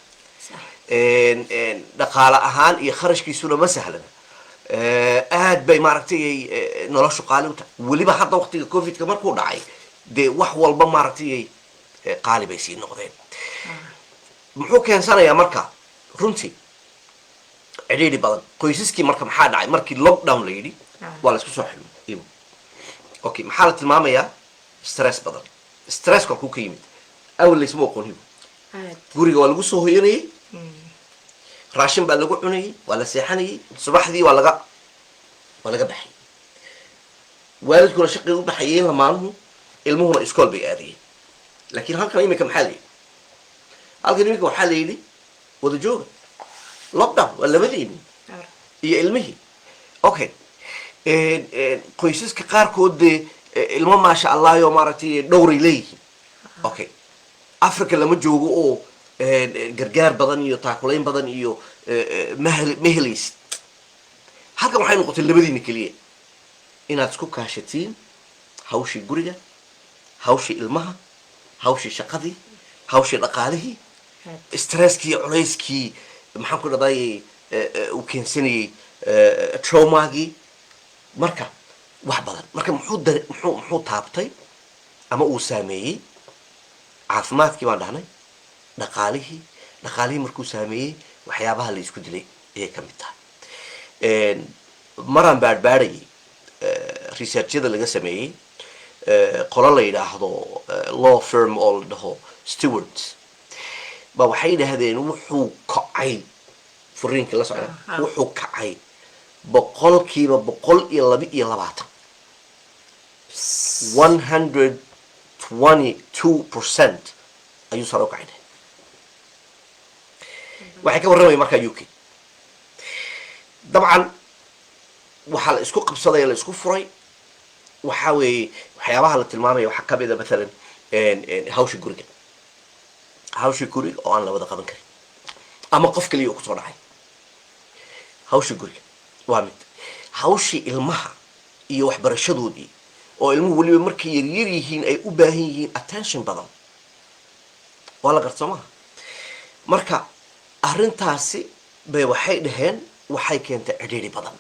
dhaqaale ahaan iyo kharashkiisuna ma sahlana. Aad bay maaragtay noloshu qaali u tahay. Weliba hadda waqtiga Covid-ka markuu dhacay, dee wax walba maaragtay qaali bay sii noqdeen. Muxuu keensanayaa marka runtii? Cidhiidhi badan qoysaskii. Marka maxaa dhacay markii lockdown la yidhi? Waa la isku soo xidhmay. Okay, maxaa la tilmaamayaa? Stress badan. Stresska halkuu ka yimid? Awal laysma aqoon, Hibo. Guriga waa lagu soo hoyanayay, raashin baa lagu cunayay, waa la seexanayay, subaxdii waa laga baxay, waalidkuna shaqay u baxayeen, lamaanuhu, ilmuhuna iskool bay aadayeen. Laakiin halkan iminka maxaa la yidhi? Halkan iminka waxaa la yidhi wada jooga, lockdown, waa labadiini iyo ilmihii. Okay, qoysaska qaarkood dee ilmo, maasha Allah, yo maaragtay dhowray leeyihiin. Okay, Africa lama joogo oo gargaar badan iyo taakulayn badan iyo ma helaysid. Halkan waxay noqotay labadiina keliya inaad isku kaashatiin hawshii guriga, hawshii ilmaha, hawshii shaqadii, hawshii dhaqaalihii, stresskii iyo culayskii, maxaan ku dhadayay, uu keensanayay traumagii. Marka wax badan. Marka muxuu taabtay ama uu saameeyey? Caafimaadkii baan dhahnay, dhaqaalihii. Dhaqaalihii markuu saameeyey, waxyaabaha la isku dilay ayay ka mid tahay. Maraan baadhbaadhayay researchyada laga sameeyey, qolo la yidhaahdo law firm oo la dhaho Stewarts ba waxay yidhaahdeen wuxuu kacay furiinkii la socda, wuxuu kacay 122%, 122% ayuu sare u kacay. Waxay ka warramaya markaa UK. Dabcan waxaa la isku qabsaday, la isku furay, waxaa weeye waxyaabaha la tilmaamaya waxaa kamid a, mathalan, Hawsha guriga, hawsha guriga oo aan la wada qaban karin ama qof kaliya uu kusoo dhacay. Hawsha guriga waa mid, hawshii ilmaha iyo waxbarashadoodii oo ilmuhu weliba markay yaryar yihiin ay u baahan yihiin attention badan, waa la garta, soo maha? Marka arrintaasi bay waxay dhaheen waxay keentay cidhiidhi badan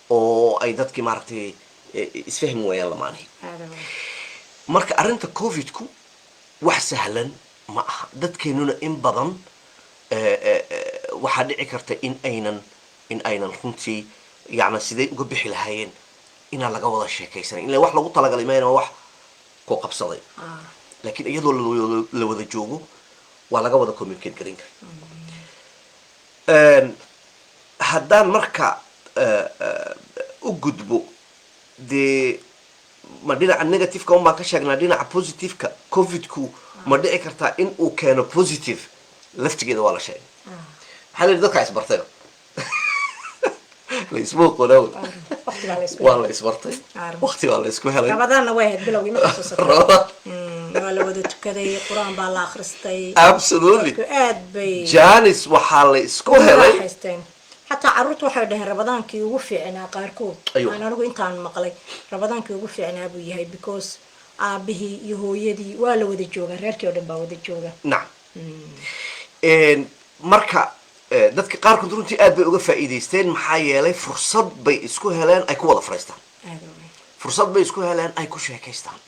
oo ay dadkii maaragtay isfahmi waayaan lamaanihii. Aada weyn. Marka arrinta Covidku wax sahlan ma aha. Dadkeenuna in badan waxaa dhici karta in aynan runtii yacni siday uga bixi lahaayeen inaan laga wada sheekaysanin, ila wax lagu talagalay mayna, wax ku qabsaday. Laakiin iyadoo la wada joogo waa laga wada communicate garan kara. Haddaan marka u gudbo, dee ma dhinaca negativeka un baan ka sheegnaa? Dhinaca positiveka Covidku ma dhici kartaa in uu keeno positive? Laftigeeda waa la sheegay. Maxaa la yidhi? Dadkaa isbartay, la isma aqoonaa. Waqti baa la isku Waa la isbartay. Arrin. Waqti baa la isku helay. Ramadaanna way ahayd bilowgii, ma xasuusata? Ramadaan. Waa la wada tukaday, Qur-aan baa la akhristay. Absolutely. Dadku aad bay Chance waxaa la isku helay. raaxaysteen. Xataa carruurta waxay dhaheen Ramadaankii ugu fiicnaa qaarkood. Aywa. Aan anigu intaan maqlay Ramadaankii ugu fiicnaa buu yahay, because aabihii iyo hooyadii waa la wada jooga, reerkii oo dhan baa wada jooga. Nacam. Marka dadka qaarkood runtii aad bay uga faa'iidaysteen, maxaa yeelay fursad bay isku heleen ay ku wada fariistaan. Aada weyn. Fursad bay isku heleen ay ku sheekaystaan.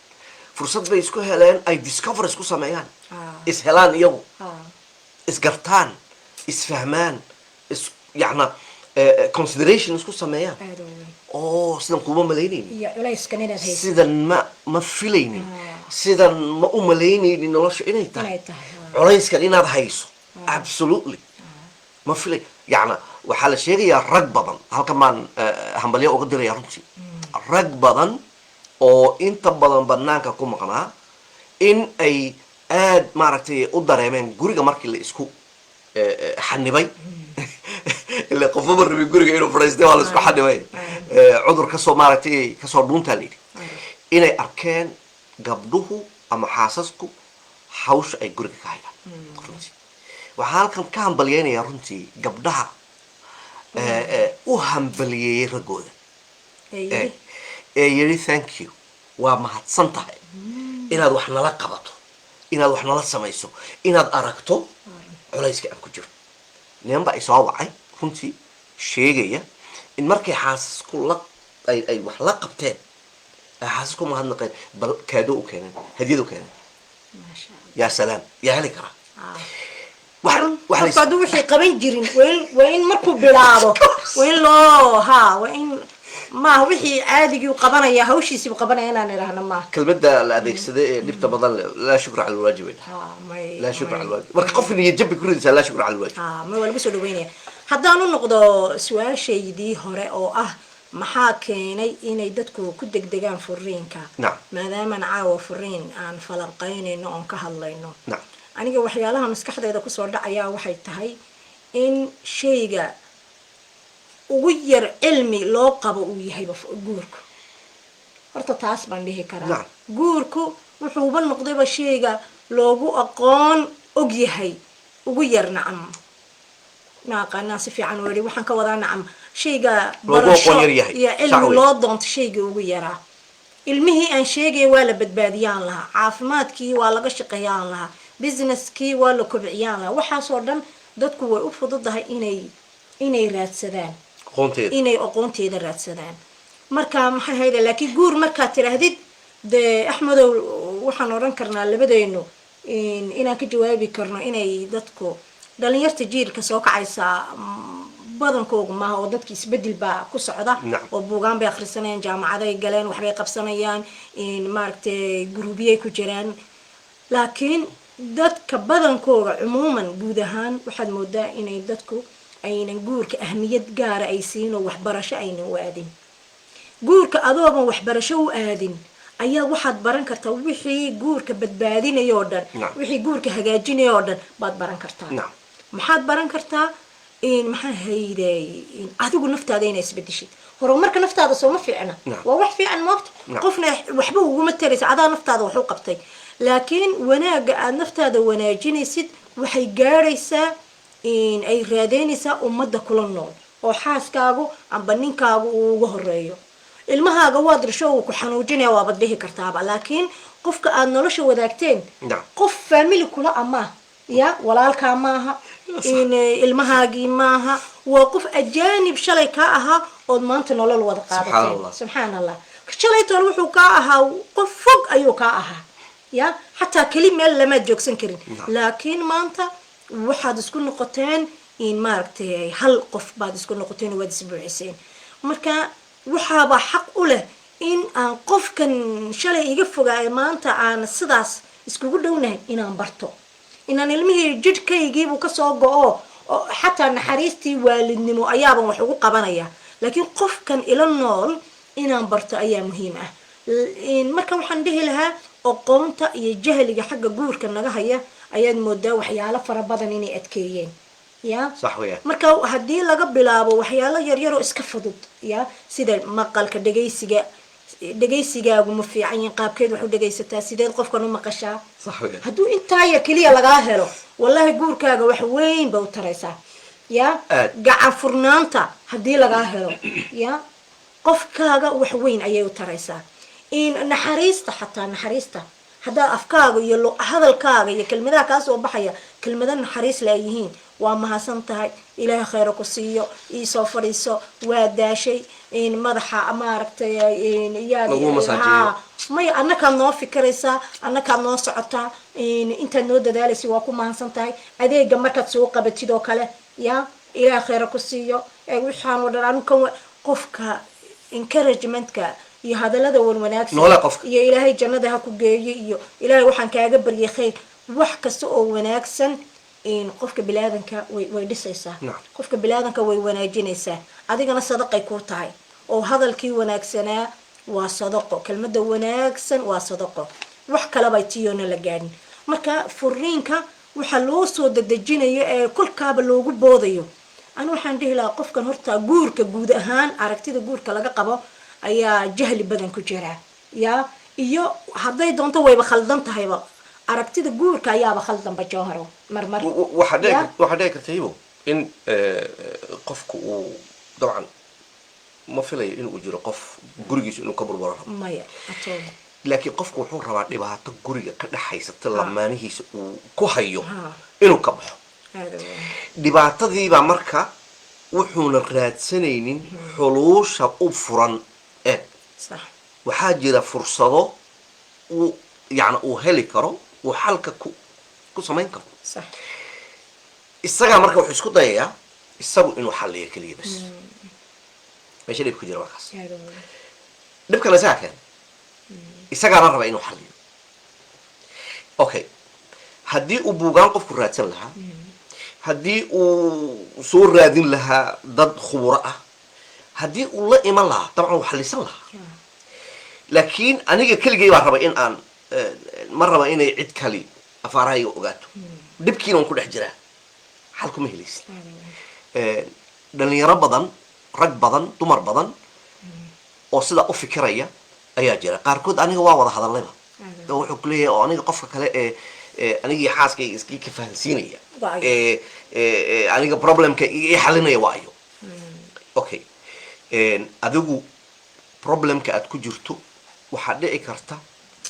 Fursad bay isku heleen ay discover isku sameeyaan, is helaan iyagu, isgartaan, isfahmaan, is yacna consideration isku sameeyaan. Aada weyn. Oo sidan kuma malaynaynin. Iyo culayskan inaad haysid. Sidan ma filaynin. Sidan ma u malaynaynin nolosha inay tahay. Inay tahay. Culayskan inaad hayso, absolutely, ma filay. Yacna waxaa la sheegayaa rag badan, halkan baan hambalyo uga diraya runtii, rag badan oo inta badan banaanka ku maqnaa in ay aad maaragtay u dareemeen guriga markii la isku xanibay. Ila qofmaba rabin guriga inuu fadhiistay, waa la isku xanibay. Cudur kasoo maaragtay kasoo dhuuntaa la yidhi, inay arkeen gabdhuhu ama xaasasku hawsha ay guriga ka hayaan. Runtii waxaa halkan ka hambalyeynayaa runtii gabdhaha u hambaliyeeyey raggooda Ee yidhi ee yidhi, "Thank you, waa mahadsan tahay inaad wax nala qabato, inaad wax nala samayso, inaad aragto culayska aan ku jiro." Niman baa isoo wacay runtii sheegaya in markay xaasasku la ay wax la qabteen, ay xaasasku mahadnaqeen, bal kaado u keeneen, hadiyad u keeneen. Maasha Allah. Yaa salaam, yaa heli karaa wax wax la Qofku hadduu wixii qaban jirin, waa in markuu bilaabo waa in loo ha waa in maaha wixii caadigii uu qabanaya, hawshiisii uu qabanaya inaan idhaahno maaha. Kelmadda la adeegsaday ee dhibta badan leh, laa shukra cala alwaajib bay dhahay. Ha, may Laa shukra may cala alwaajib. Marka qofka niyad jab bay ku ridaysaa laa shukra cala alwaajib. Ha, ma waa lagu soo dhaweynaya. Haddaan u noqdo su-aashaydii hore oo ah maxaa keenay inay dadku ku degdegaan furiinka, maadaamaan caawa furiin aan falanqaynayno oon ka hadlayno, aniga waxyaalaha maskaxdayda kusoo dhacayaa waxay tahay in shayga ugu yar cilmi loo qabo uu yahayba guurku. Horta taas baan dhihi karaa. Guurku wuxuuba noqdayba shayga loogu aqoon og yahay ugu yar. Nacam, ma aqaanaa si fiican u idhi. Waxaan ka wadaa, nacam, shayga Loogu barasho aqoon yar yahay. iyo Sax cilmi wey. loo doonto shayga ugu yaraa. Ilmihii aan sheegaya waa la badbaadiyaan lahaa, caafimaadkii waa laga shaqeeyaan lahaa, businesskii waa la kobciyaan lahaa. Waxaasoo dhan dadku way u fududahay inay raadsadaan aqoonteeda, inay aqoonteeda raadsadaan. Marka maxay hayda, laakiin guur markaad tidhaahdid, dee Axmedow, waxaan odhan karnaa labadaynu inaan ka jawaabi karno inay dadku dhalinyarta jiilka soo kacaysa badankoogu maaha oo dadki isbedel baa ku socda, oo buugaan bay akhrisanayaan, jaamacaday galeen, waxbay qabsanayaan, maaragtay, guruubiyay ku jiraan. Laakiin dadka badankooga cumuuman, guud ahaan, waxaad moodaa inay dadku aynan guurka ahmiyad gaara ay siin oo waxbarasho aynan u aadin. Guurka adooban waxbarasho u aadin ayaa waxaad baran kartaa wixii guurka badbaadinaya oo dhan, wixii guurka hagaajinaya oo dhan baad baran kartaa. Maxaad baran kartaa? In maxaa hayday, in adigu naftaada inaa isbedeshid. Horumarka naftaada sooma fiicna? Waa wax fiican moogta. Qofna waxba uguma taraysa, adaa naftaada wax u qabtay. Laakiin wanaagga aad naftaada wanaajinaysid waxay gaadhaysaa in ay raadeynaysaa ummadda kula nool, oo xaaskaagu amba ninkaagu uu uga horeeyo. Ilmahaaga waad dhasho, uu ku xanuujinaya, waabad dhihi kartaaba, laakiin qofka aad nolosha wadaagteen, qof family kula ama ya walaalkaa maaha, in ilmahaagii maaha, waa qof ajaanib shalay kaa ahaa ood maanta nolol wada Subxaan qaadateen. Allah. Subxaan Allah, shalay toole wuxuu kaa ahaa qof fog ayuu kaa ahaa, ya xataa keli meel lamaad joogsan karin. Laakiin maanta waxaad isku noqoteen in maaragtay hal qof baad isku noqoteen oo waad isbuuxiseen. Marka waxaaba xaq u leh in aan qofkan shalay iga fogaa ee maanta aan sidaas iskugu dhownahay inaan barto, inaan ilmihii jidhkaygiibuu kasoo go-o oo xataa naxariistii waalidnimo ayaaban wax ugu qabanaya, laakiin qofkan ila nool inaan barto ayaa muhiim ah. Marka waxaan dhihi lahaa aqoonta iyo jahliga xagga guurka naga haya ayaad moodaa waxyaalo fara badan inay adkeeyeen ya. Sax weeyaan. Marka haddii laga bilaabo waxyaalo yaryaroo iska fudud ya, sida maqalka, dhegaysiga, dhegaysigaagu ma fiican yihin, qaabkeed wax u dhegaysataa, sideed qofkan u maqashaa. Sax weeyaan. Hadduu intaa yar keliya lagaa helo, wallahi guurkaaga wax weyn ba u taraysaa ya. Aad. Gacan furnaanta haddii lagaa helo ya, qofkaaga wax weyn ayay u taraysaa. In naxariista, xataa naxariista, haddaad afkaaga iyo hadalkaaga iyo kelmadaha kaa soo baxaya kelmado naxariis la ay yihiin, waa mahadsan tahay, Ilaahay khayra ku siiyo, iisoo fadhiiso, waa daashay, in madaxa maaragtay in yaad Lagu masaajeeyo. Haa, maya, annakaad noo fikiraysaa, annakaad noo socotaa, in intaad noo dadaalaysa waa ku mahadsan tahay. Adeega markaad soo qabatid oo kale ya, Ilaahay khayra ku siiyo, ee waxaan oo dhan anu kan qofka encouragementka iyo hadallada wan wanaagsan Noole qofka. iyo Ilaahay jannada ha ku geeyo, iyo Ilaahay waxaan kaaga baryay khayr, wax kasta oo wanaagsan in qofka bilaadanka way dhisaysaa. Qofka bilaadanka way wanaajinaysaa, adigana sadaqay kuu tahay, oo hadalkii wanaagsanaa waa sadaqo, kelmadda wanaagsan waa sadaqo, wax kalebay tiyoona la gaadhin. Marka furiinka waxaa loo soo dedejinayo ee kolkaaba loogu boodayo, ani waxaan dhihi lahaa qofkan horta guurka guud ahaan aragtida guurka laga qabo ayaa jahli badan ku jira ya, iyo hadday doonto wayba khaldan tahayba, aragtida guurka ayaaba khaldanba, Jowharo, marmar. Waxaa dhici Ya. Waxaa dhici karta, Hibo, in qofku uu dabcan ma filayo inuu jiro qof gurigiisu inuu ka burburo rabo. Maya, atoo. Laakiin qofku wuxuu rabaa dhibaato guriga ka dhexaysata lamaanihiisa uu ku hayo inuu ka baxo. Aada weyn. Dhibaatadiibaa marka wuxuuna raadsanaynin xuluusha u furan eeg. Waxaa jira fursado uu yani uu heli karo, uu xalka ku samayn karo. Isagaa marka wuxuu isku dayayaa isagu inuu xalliyo keliya bas. Meesha dhib ku jira markaas, aada weyn. dhibkana isagaa keena, isagaana raba inuu xalliyo. Okay, haddii uu buugaan qofku raadsan lahaa, haddii uu soo raadin lahaa dad khuburo ah, haddii uu la iman lahaa, dabcan uu xallisan lahaa. Laakiin aniga keligay baa raba in aan ma raba inay cid kali afaarahayga ogaato, dhibkiina waan ku dhex jiraa, xal kuma helaysid. Aada weyn. Dhalinyaro badan, rag badan, dumar badan oo sidaa u fikiraya ayaa jira. Qaarkood aniga waa wada hadallayba oo wuxuu kuleeyahay oo aniga qofka kale ee anigii xaaskayga iskii ka fahansiinaya Waayo. ee aniga problemka ii xalinaya waayo. Okay, adigu problemka aad ku jirto waxaa dhici karta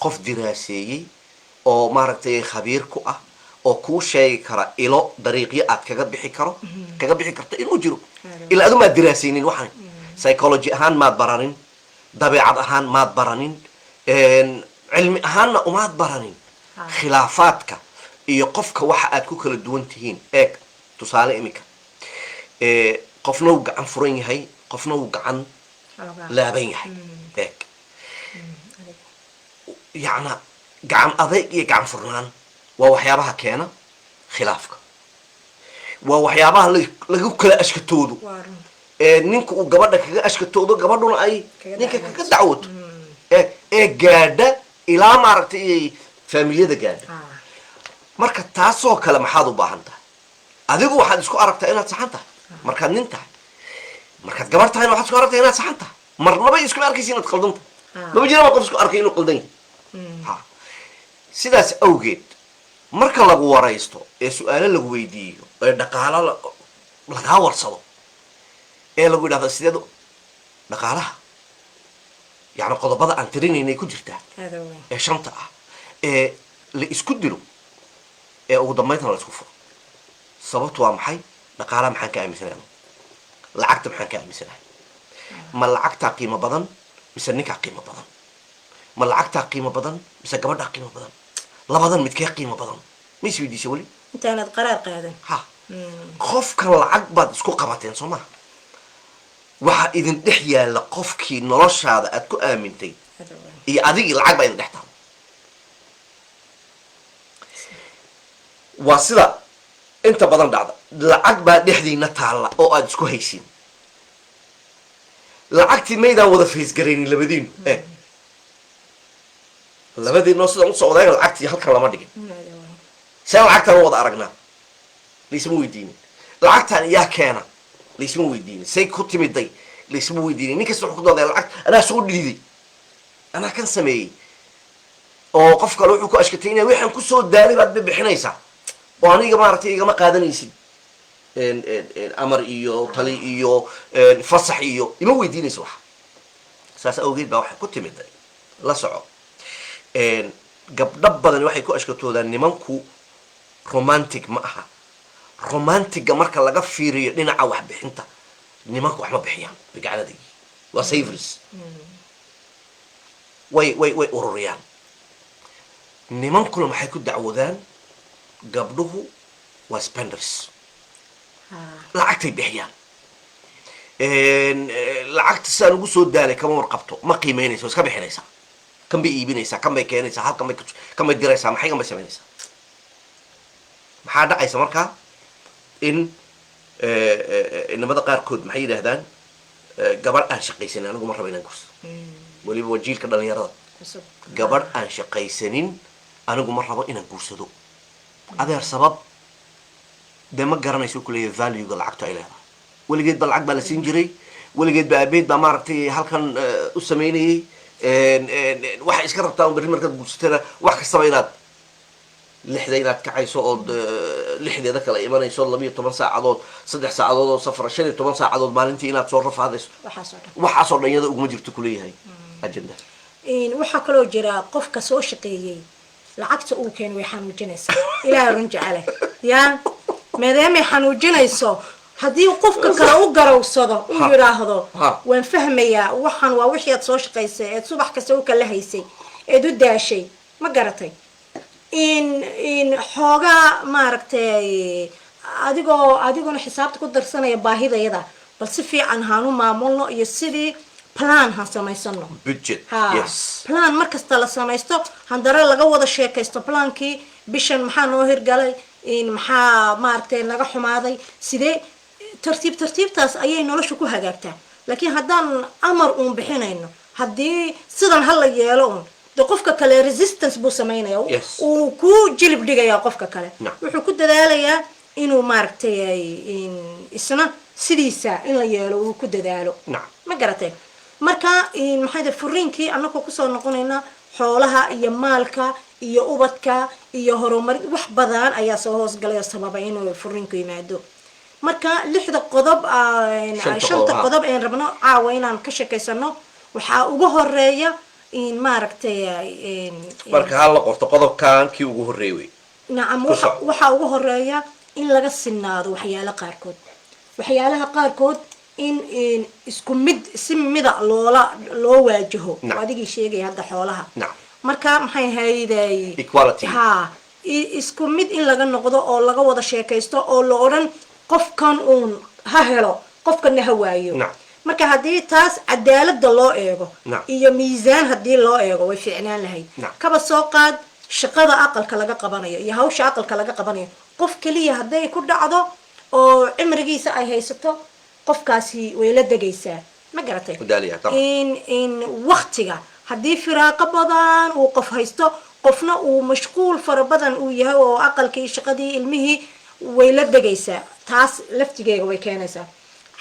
qof diraaseeyey oo maaragtay khabiir ku ah oo kuu sheegi kara ilo dariiqyo aad kaga bixi karo, kaga bixi karta inuu jiro. Ilaa adu maad diraasaynin waxaan, psychology ahaan maad baranin, dabeecad ahaan maad baranin, cilmi ahaanna umaad baranin khilaafaadka iyo qofka waxa aad ku kala duwan tihiin. Eeg, tusaale iminka qofna wuu gacan furan yahay, qofna wuu gacan Xoogaa. laaban yahay. Eeg, yacna gacan adayg iyo gacan furnaan waa waxyaabaha keena khilaafka, waa waxyaabaha lagu kala ashkatoodo. Waa run. Ee ninka uu gabadha kaga ashkatoodo, gabadhuna ay Kaga ninka dacwooto. kaga dacwooto, ee gaadha ilaa maaragtay iyay faamiliyada gaadha. Marka taasoo kale maxaad u baahan tahay? Adigu waxaad isku aragtaa inaad saxan tahay markaad nin tahay, markaad gabar tahayna waxaad isku aragtaa inaad saxan tahay. Marnaba iskuma arkaysa inaad qaldan tahay. Maba jiraba qof isku arkay inuu qaldan yahay. Ha, Sidaas awgeed, marka lagu waraysto ee su-aalo lagu weydiiyo ee dhaqaalo lagaa warsado ee lagu yidhahdo sideed dhaqaalaha, yacni qodobada aan tirinaynay ku jirtaa Aada weyn. ee shanta ah ee la isku dilo ee ugu dambayntana la isku furo. Sababtu waa maxay? Dhaqaalaha maxaan ka aaminsanahay? Lacagta maxaan ka aaminsanahay? Ma lacagtaa qiimo badan mise ninkaa qiimo badan? Ma lacagtaa qiimo badan mise gabadhaa qiimo badan? Labadan midkee qiimo badan? Ma isweydiisa weli? Intaanad qaraar qaadan. Ha, qofkan lacag baad isku qabateen, soo maha? Waxaa idin dhex yaalla qofkii noloshaada aad ku aamintay Aada weyn. iyo adigii, lacag baa idin dhex taalla. Waa sida inta badan dhacda. Lacag baa dhexdiina taalla oo aad isku haysiin. Lacagtii maydaan wada faysgaraynin labadiinu labadiinoo sidaan usoo wadaaga. Lacagtii halkan lama dhigin. Aada weyn. Seen lacagtaan wada aragnaa laysma weydiinin. Lacagtaan yaa keena laysma weydiinin. Say ku timiday laysma weydiinin. Nin kasta wuxuu ku doodaya, lacag anaa soo dhiiday, anaa kan sameeyey, oo qof kale wuxuu ku ashkataynaya, waxaan kusoo daalay baad bixinaysaa oo aniga maaragtay igama qaadanaysid amar iyo tali iyo fasax iyo ima weydiinaysa. Wax saas awgeed baa waxay ku timiday, la soco, gabdho badan waxay ku ashkatoodaan nimanku romantic ma aha. Romanticga marka laga fiiriyo dhinaca waxbixinta, nimanku wax ma bixiyaan, bigacladagi waa savers, way ururiyaan. Nimankuna maxay ku dacwoodaan? Gabdhuhu waa spenders, lacagtay bixiyaan. Lacagta sidaan ugu soo daalay kama warqabto, ma qiimeynayso, iska bixinaysaa, kan bay iibinaysaa, kan bay keenaysaa, halkan bay, kan bay diraysaa, maxay kan bay samaynaysaa. Maxaa dhacaysa markaa? In inamada qaarkood maxay yidhaahdaan? Gabadh aan shaqaysanin anigu ma raba inaan gursado. Weliba waa jiilka dhalinyarada. Cusub. Gabadh aan shaqaysanin anigu ma rabo inaan guursado. Adeer, sabab dee ma garanayso. Kuleeyahay valuega lacagtu ay leedahay. Weligeed ba lacag baa la siin jiray, weligeed ba aabeed baa maaragtay halkan u samaynayay. Waxay iska rabtaa un berri markaad guursatana wax kastaba inaad 6da inaad kacayso ood 6deeda kala imanayso, 12 saacadood, 3 saacadood oo safra, 15 saacadood maalintii inaad soo rafaadayso. Waxaasoo dhan. Waxaasoo dhan iyada uguma jirto, kuleeyahay agenda. Waxaa kaloo jira qofka soo shaqeeyey lacagta uu keeno way xanuujinaysaa. Ilaaha run jecele yaa, maadaamay xanuujinayso, haddii qofka kale u garowsado, uu yidhaahdo, "Waan fahmayaa, waxaan waa wixii aad soo shaqaysay eed subax kasta u kala haysay eed u daashay," ma garatay? In xoogaa maaragtay adigoo adiguna xisaabta ku darsanaya baahidayada, bal si fiican haanu maamulno iyo sidii plan han samaysano. Budget. Ha. Plan mar kasta la samaysto, handare laga wada sheekaysto plankii bishan, maxaa noo hirgalay, in maxaa maaragtay naga xumaaday, sidee tartiib tartiibtaas ayay nolosha ku hagaagtaa. Laakiin haddaan amar uun bixinayno, haddii sidan hala yeelo uun, de qofka kale resistance buu samaynaya. Uu ku jilib dhigayaa qofka kale. Wuxuu ku dadaalayaa inuu maaragtay isna sidiisa in la yeelo uu ku dadaalo. Ma garatay? Marka maxay tahay furiinkii annagoo kusoo noqonayna xoolaha iyo maalka iyo ubadka iyo horumar, wax badan ayaa soo hoosgalay oo sababa inuu furiinku yimaado. Marka lixda qodob, shanta shanta qodob, ha. qodob een rabno caawa inaan ka sheekaysano, waxaa ugu horeeya in maaragtay Marka ha la qorto qodobkan kii ugu horreeyay wey. Nacam. Ku soco. Waxaa ugu horeeya in laga sinaado waxyaalo qaarkood, waxyaalaha qaarkood in isku mid si mida loo waajaho. Adigii sheegaya hadda xoolaha. Marka maxay ahayday? Equality. Ha, isku mid in laga noqdo oo laga wada sheekaysto oo la odhan qofkan uun ha helo, qofkanna ha waayo. Marka haddii taas cadaalada loo eego iyo miisaan haddii loo eego, way fiicnaan lahayd. Kaba soo qaad shaqada aqalka laga qabanayo iyo hawsha aqalka laga qabanayo, qof keliya hadday ku dhacdo oo cimrigiisa ay haysato, qofkaasi way la degaysaa, ma garatay? Daaliya, طبعا. In waktiga haddii firaaqo badan uu qof haysto, qofna uu mashquul fara badan uu yahay oo aqalkii, shaqadii, ilmihii, way la degaysaa. Taas laftigeega way keenaysaa,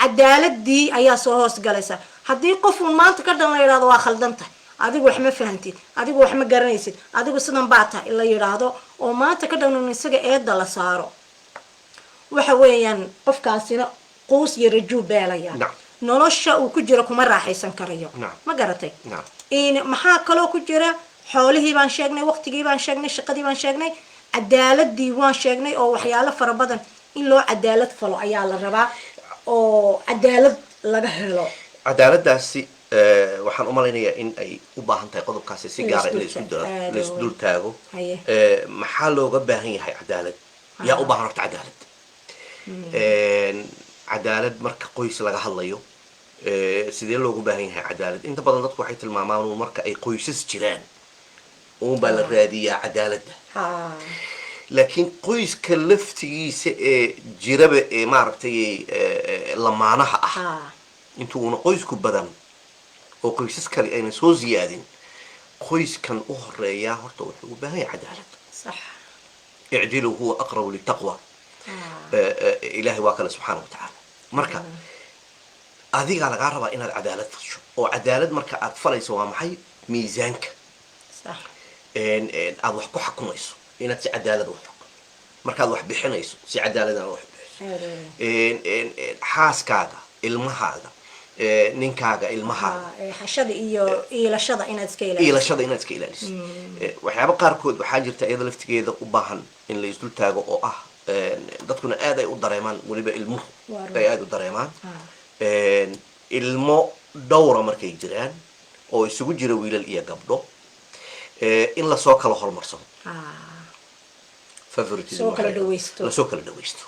cadaaladii ayaa soo hoos galaysa. Haddii qof uun maanta ka dhan la yidhahdo waa khaldan tahay. Adigu wax ma fahantid, adigu wax ma garanaysid, adigu sidan baa tahay la yidhaahdo, oo maanta ka dhan isaga eedda la saaro, waxa weeyaan qofkaasina quus iyo rajuu beelaya. Nolosha uu ku jiro kuma raaxaysan karayo. Ma garatay? Nacam. In maxaa kaloo ku jira? Xoolihii baan sheegnay, waqtigii baan sheegnay, shaqadii baan sheegnay, cadaaladii waan sheegnay, oo waxyaalo fara badan in loo cadaalad falo ayaa la rabaa oo cadaalad laga helo. Cadaaladdaasi waxaan u malaynayaa in ay u baahan tahay qodobkaasi si In gaara in la isdul la isdul taago. Maxaa looga baahan yahay cadaalad? Yaa u baahan horta cadaalad? Cadaalad marka qoys laga hadlayo, sidee loogu baahan yahay cadaalad? Inta badan dadku waxay tilmaamaan uun marka ay qoysas jiraan uun baa la raadiyaa cadaaladda, laakiin qoyska laftigiisa ee jiraba ee maaragtay lamaanaha ah, intuu una qoysku badan oo qoysas kale ayna soo ziyaadin, qoyskan u horeeyaa horta wuxuu u baahan yahay cadaalad. اعدلوا هو أقرب للتقوى. Ilaahay waa kale subxaana wa tacaala. Marka adigaa lagaa rabaa inaad cadaalad fasho, oo cadaalad marka aad falayso waa maxay miisaanka aad wax ku xakumayso? Inaad si cadaalad wax xukunto, markaad wax bixinayso si cadaalad inaad wax bixiso, Aad u weyn. Xaaskaaga, ilmahaaga, ninkaaga, ilmahaaga. Xashada iyo iilashada inaad iska ilaaliso. Iilashada inaad iska ilaaliso. Waxyaaba qaarkood waxaa jirta iyada laftigeeda u baahan in la isdul taago, oo ah dadkuna aad ay u dareemaan, weliba ilmuhu Waa run. ay aad u dareemaan. Ilmo dhowra markay jiraan oo isugu jira wiilal iyo gabdho, in lasoo kala hormarsado, favoritism Soo kala waxa la yidhahdo. dhawaysto. Lasoo kala dhawaysto.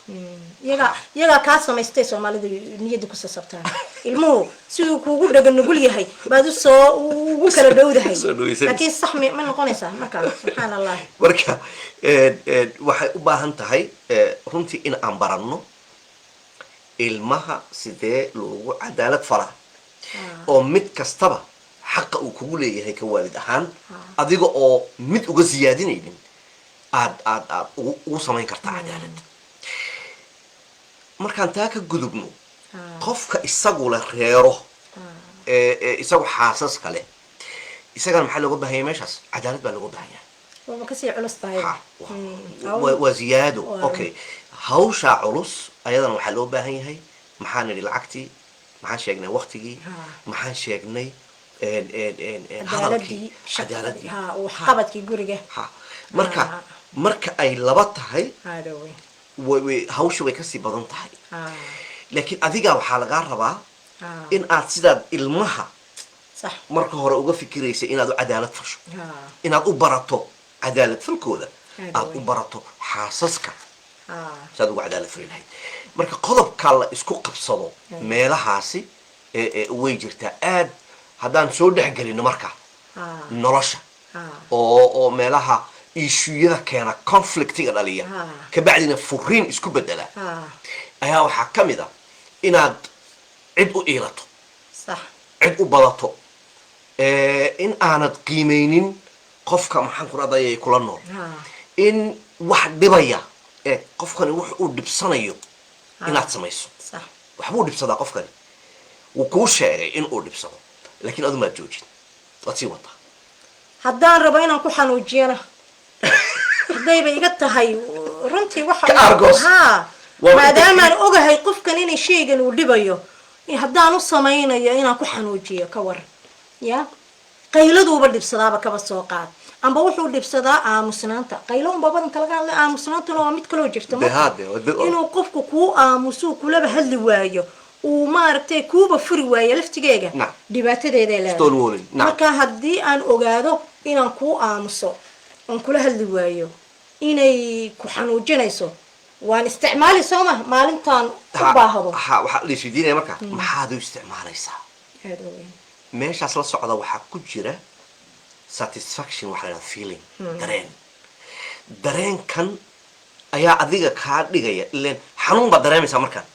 Iyagaa kaa samaystay. Soomaalidu niyadda ku sasabtaan, ilmuhu siduu kuugu dhaga nugul yahay baad usoo ugu kala dhowdahay. Soo dhawaysanaysa. Laakiin sax ma noqonaysaa marka, subxaan Allah. Marka waxay u baahan tahay runtii in aan baranno ilmaha sidee loogu cadaalad falaa, oo mid kastaba xaqa uu kugu leeyahay ka waalid ahaan, adiga oo mid uga siyaadinaynin, aad ugu samayn kartaa cadaalad. Markaan taa ka gudubno, qofka isagu la reero ee isagu xaasaska leh, isagana maxaa looga baahan yahay meeshaas? Cadaalad baa looga baahan yahay. Waaba kasii culus tahay. Ha, waa ziyaado. Okay, hawshaa culus ayadana waxaa loo baahan yahay, maxaan nidhi? Lacagtii maxaan sheegnay? Waqtigii maxaan sheegnay? Hadalkii, cadaaladii, cadaaladii, ha, waxqabadkii guriga. Ha, marka marka ay laba tahay, Hada wey. Hawsha way kasii badan tahay, laakiin adigaa waxaa lagaa rabaa in aad sidaad ilmaha marka hore uga fikiraysa inaad u cadaalad fasho, inaad u barato cadaalad falkooda, aad u barato xaasaska saad uga cadaalad fali lahayd. Marka qodobkaa la isku qabsado meelahaasi ee way jirtaa aad. Haddaan soo dhex gelino marka nolosha oo meelaha issue-yada keena, conflictiga dhaliya, kabacdina furiin isku bedela, ayaa waxaa ka mid a inaad cid u iilato, cid u badato, in aanad qiimeynin qofka, maxaan ku radayay, kula nool, in wax dhibaya ee qofkani wax uu dhibsanayo inaad samayso. Waxbuu dhibsadaa qofkani, wuu kuu sheegay in uu dhibsado, laakiin adu maad joojin, waad sii wadaa. Haddaan rabo inaan ku xanuujiyana, haddayba iga tahay runtii waxa Ka aargoos. Waa Maadaamaan ogahay qofkan inay shaygan uu dhibayo, haddaan u samaynayo inaan ku xanuujiyo, ka waran? Ya qayladuuba dhibsadaaba, kaba soo qaad, amba wuxuu dhibsadaa aamusnaanta. Qaylo unba badanka laga hadlay, aamusnaantuna waa mid kaloo jirta. Dee haa, dee, Inuu qofku kuu aamusuu, kulaba hadli waayo, uu maaragtay kuuba furi waayo laftigeega, dhibaatadeeday leedahay. Stonewalling, nacam. Marka haddii aan ogaado inaan kuu aamuso oon kula hadli waayo inay ku xanuujinayso, waan isticmaali soo ma maalintaan u baahdo. Ha, waxaa la isweydiinaya marka, maxaad u isticmaalaysaa? Aada u weyn. Meeshaas la socda waxaa ku jira satisfaction, waxa la yidhahda feeling, dareen. Dareenkan ayaa adiga kaa dhigaya, ileen xanuun baad dareemaysaa markaan.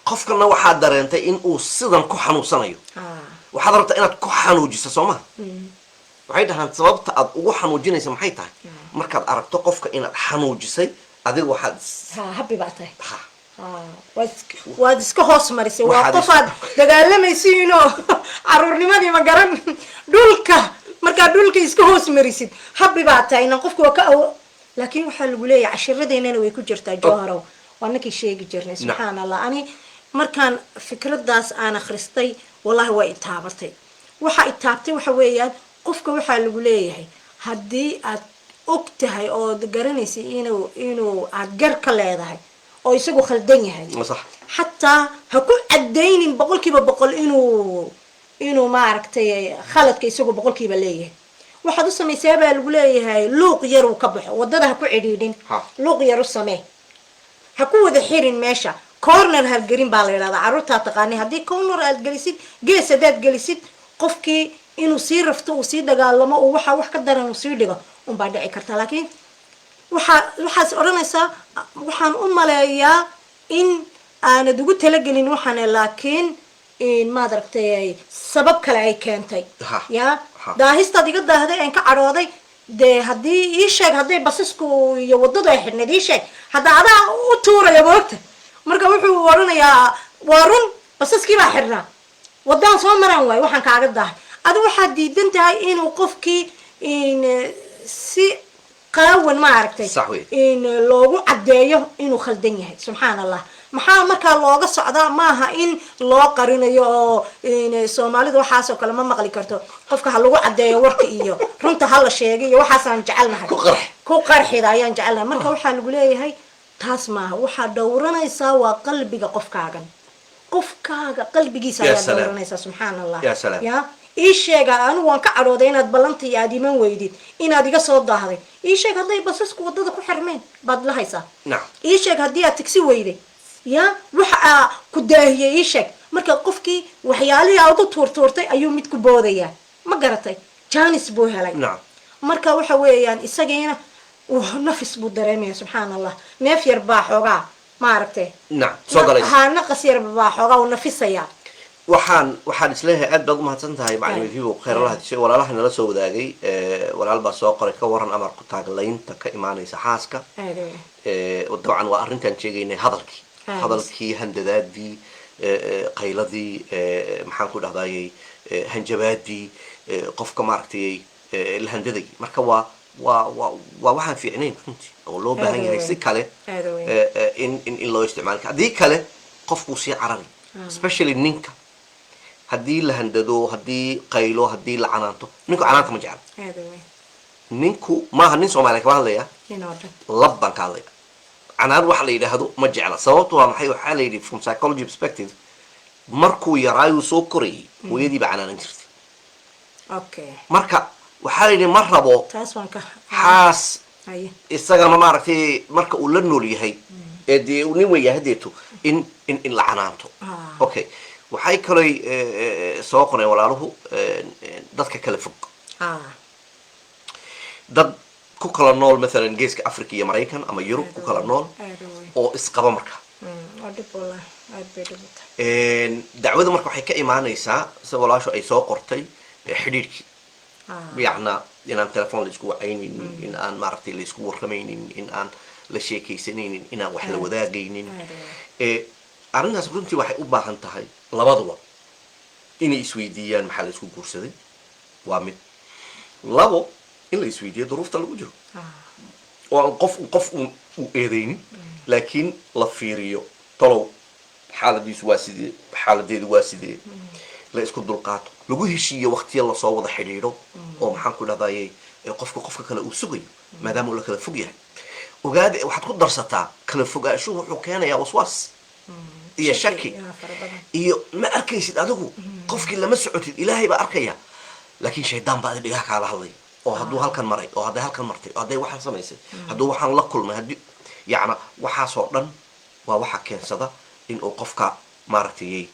Qofkana waxaad dareentay in uu sidan ku xanuunsanayo. Waxaad rabtaa inaad ku xanuujiso, soo maha? Waxay dhahaan, sababta aad ugu xanuujinaysa maxay tahay? Markaad aragto qofka inaad xanuujisay, adiga waxaad Ha, happy baa tahay. Ha. Ha, waad iska hoos marisay. Waa Waxaad qofaad dagaalamaysiinoo caruurnimadii ma garan dhulka. Dhulka iska hoos marisid, habbi baa tahay inan qofka waa ka awo. Laakiin waxaa lagu leeyahay, cashiradeennana way ku jirtaa, Jowharow, waa ninkii sheegi jirnay. Subxaan Allah, ani markaan fikradaas aan akhristay, wallahi waa itaabatay. Waxa itaabtay waxa weeyaan, qofka waxaa lagu leeyahay, haddii aad og tahay ood garanaysay inuu aad gar ka leedahay oo isagu khaldan yahay, xataa ha ku cadaynin 100% inuu maaragtay khaladka isagu boqolkiiba leeyahay. Waxaad u samaysaa baa lagu leeyahay luuq yar uu ka baxo, wadada ha ku cidhiidhin. Luuq yar u samee, ha ku wada xirin meesha. Corner halgelin baa la yidhahdaa, carruurtaa taqaanay. Haddii corner aad gelisid, gees haddaad gelisid, qofkii inuu sii rafto, uu sii dagaalamo, uu waxa wax ka daran uu sii dhigo unbaa dhici karta. Laakiin waxaas odhanaysaa, waxaan u maleeyaa in aanad ugu talagelin waxaane, laakiin in maad aragtay sabab kale ay keentay. Ya, daahistaad iga daahday aan ka cadhooday dee, haddii ii sheeg hadday basasku iyo waddadu ay xidhnayd, ii sheeg hadda. Adaa u tuuraya moogta. Marka wuxuu odhanayaa, waa run, basaskii baa xidhnaa, waddaan soo maraan waayo, waxaan kaaga daahay. Adi waxaad diidan tahay inuu qofkii in si qaawan, ma aragtay, Sax wey. in loogu caddeeyo inuu khaldan yahay. Subxaan Allah, maxaa markaa looga socdaa? Maaha in loo qarinayo oo in Soomaalidu waxaasoo kale ma maqli karto. Qofka ha lagu caddeeyo warka iyo runta ha la sheegay iyo waxaasaan jecelnahay. Ku qarx. Ku qarxida ayaan jecelnahay. Marka waxaa lagu leeyahay taas maaha. Waxaa dhowranaysaa waa qalbiga qofkaagan, qofkaaga qalbigiisa Ya ayaa salaam. dhowranaysaa. Subxaan Allah. Ya salaam. Ya, ii sheega, anigu waan ka cadhooday inaad ballantii aad iman weydid, inaad iga soo daahday. Ii sheeg hadday basasku waddada ku xirmeen, baad la haysaa. Ii sheeg haddii aad tagsi weyday, ya, waxa aa ku daahiyey ii sheeg. Marka qofkii waxyaalihii aad u tuurtuurtay ayuu mid ku boodayaa, ma garatay? Janis buu helay. Marka waxa weeyaan, isagiina nafis buu dareemaya. Subxaan Allah, neef yar baa xoogaa, maaragtay. Soo galaysa. Ha, naqas yar baa xoogaa uu nafisayaa. Waxaan isleeyahay aad baad umahadsan tahay, macalin Fibo, khayr Allah dishay walaalaha nala soo wadaagay. Walaal baa soo qoray, ka waran amar ku taaglaynta ka imaanaysa xaaska? Aad weyn. Dabcan waa arrintaan sheegaynay, hadalkii, hadalkii, handadaadii, qayladii, maxaan ku dhahdayey, hanjabaadii, qofka maaragtay la handaday. Marka waa waxaan fiicnayn runtii oo loo baahan Aad yahay weyn. si kale Aad weyn. in loo isticmaali karo. Haddii kale qofkuu sii carari, especially ninka. Haddii la handado, haddii qaylo, haddii la canaanto, ninku canaanta ma jecla. Aad weyn. Ninku maaha, nin Soomaaliya kama hadlaya. Nin oo dhan. Lab baan ka hadlaya. Canaan waxa la yidhaahdo ma jecla. Sababtu waa maxay? Waxaa la yidhi, from psychology perspective, markuu yaraayuu soo korayay, hooyadii baa canaanan jirtay. Marka waxaa la yidhi, ma rabo Taas waan ka xaas haye. isagana maaragtay marka uu la nool yahay ee dee uu nin weyn yahay hadeeto in la canaanto. Okay, waxay kaloy soo qoreen walaaluhu, dadka kala fog, dad ku kala nool mathalan Geeska Africa iyo Maraykan ama Yurub ku kala nool Aad u weyn. oo isqaba marka. Waa dhib, wallahi aad bay dhib u tahay. Dacwada marka waxay ka imaanaysaa, sida walaashu ay soo qortay, xidhiidhkii, yacna inaan telefoon la isku wacaynin, in aan maaragtay la isku warramaynin, in aan la sheekaysanaynin, inaan wax la wadaagaynin. Aad u weyn. Arrintaas runtii waxay u baahan tahay labaduba inay isweydiiyaan maxaa la isku guursaday. Waa mid. Labo, in la isweydiiyo duruufta lagu jiro oo aan qof u eedeynin, laakiin la fiiriyo talow xaaladiisu waa sidee, xaaladeedu waa sidee, la isku dulqaato, lagu heshiiyo waqtiya lasoo wada xidhiidho oo maxaan ku dhahdaye, qofka qofka kale uu sugayo, maadaama uu la kala fog yahay. Ogaada, waxaad ku darsataa, kala fogaanshuhu wuxuu keenayaa waswaas iyo shaki. Yaa, fara badan. Iyo ma arkaysid adigu qofkii, lama socotid, Ilaahay baa arkaya, laakiin shaydaan baa adi dhigaha kaala hadlay oo hadduu halkan maray, oo hadday halkan martay, oo hadday waxaan samaysay, hadduu waxaan la kulmay, haddii yacna waxaasoo dhan waa waxa keensada in uu qofka maaragtay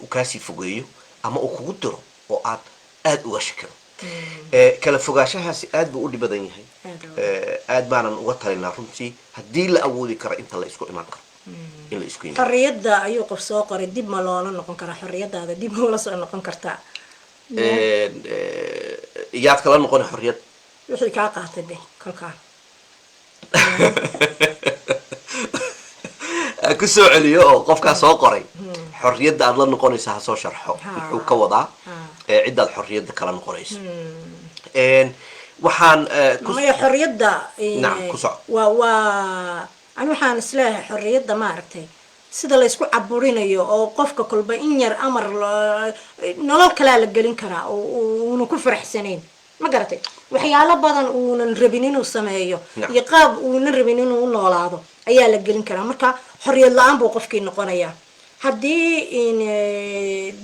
uu kaasii fogeeyo ama uu kugu diro oo aad aada uga shakiro. Kala fogaanshahaasi aad buu u dhib badan yahay. Aad u Aad baanan uga talinaa runtii, haddii la awoodi karo inta la isku imaan karo in la isku yimaado. Xorriyadda ayuu qof soo qoray, dib ma loola noqon karaa? Xorriyadaada dib ma ula soo noqon kartaa? Yaad kala noqoni xorriyad? Wixii kaa qaatay de kolkaa. Ku soo celiyo oo qofkaa soo qoray xorriyadda aad la noqonaysa ha soo sharxo. Muxuu ka wadaa? Ciddaad xorriyadda kala noqonayso. Waxaan Maya, xorriyadda Nacam, ku soco. Waa ani waxaan isleeyahay xorriyadda, maaragtay, sida laysku caburinayo oo qofka kolba in yar amar nolol kalaa la gelin karaa oo uuna ku faraxsanayn, ma garatay, waxyaalo badan uunan rabin inuu sameeyo iyo qaab uunan rabin inuu u noolaado ayaa la gelin karaa. Marka xorriyad la-aan buu qofkii noqonayaa haddii in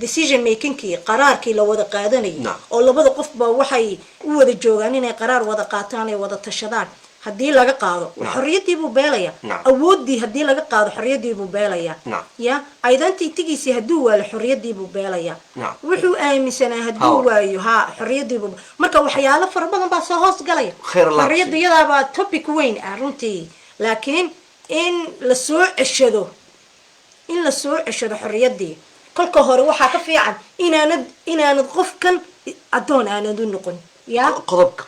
decision makingkii, qaraarkii la wada qaadanayay oo labada qofba waxay u wada joogaan inay qaraar wada qaataan, ay wada tashadaan, haddii laga qaado, xorriyaddii buu beelaya. Awooddii haddii laga qaado, xorriyaddii buu beelaya. Ya identitygiisii hadduu waalo, xorriyaddii buu beelaya. Wuxuu aaminsanaa hadduu Power. waayo, ha, xorriyaddii buu. Marka waxyaalo fara badan baa soo hoos galaya. Khayr Allah Xorriyadda ku siiyo. iyadaabaa topic weyn ah runtii, laakiin in la soo ceshado xorriyaddii kolka hore waxaa ka fiican inaanad qofkan addoon aanad u noqon ya.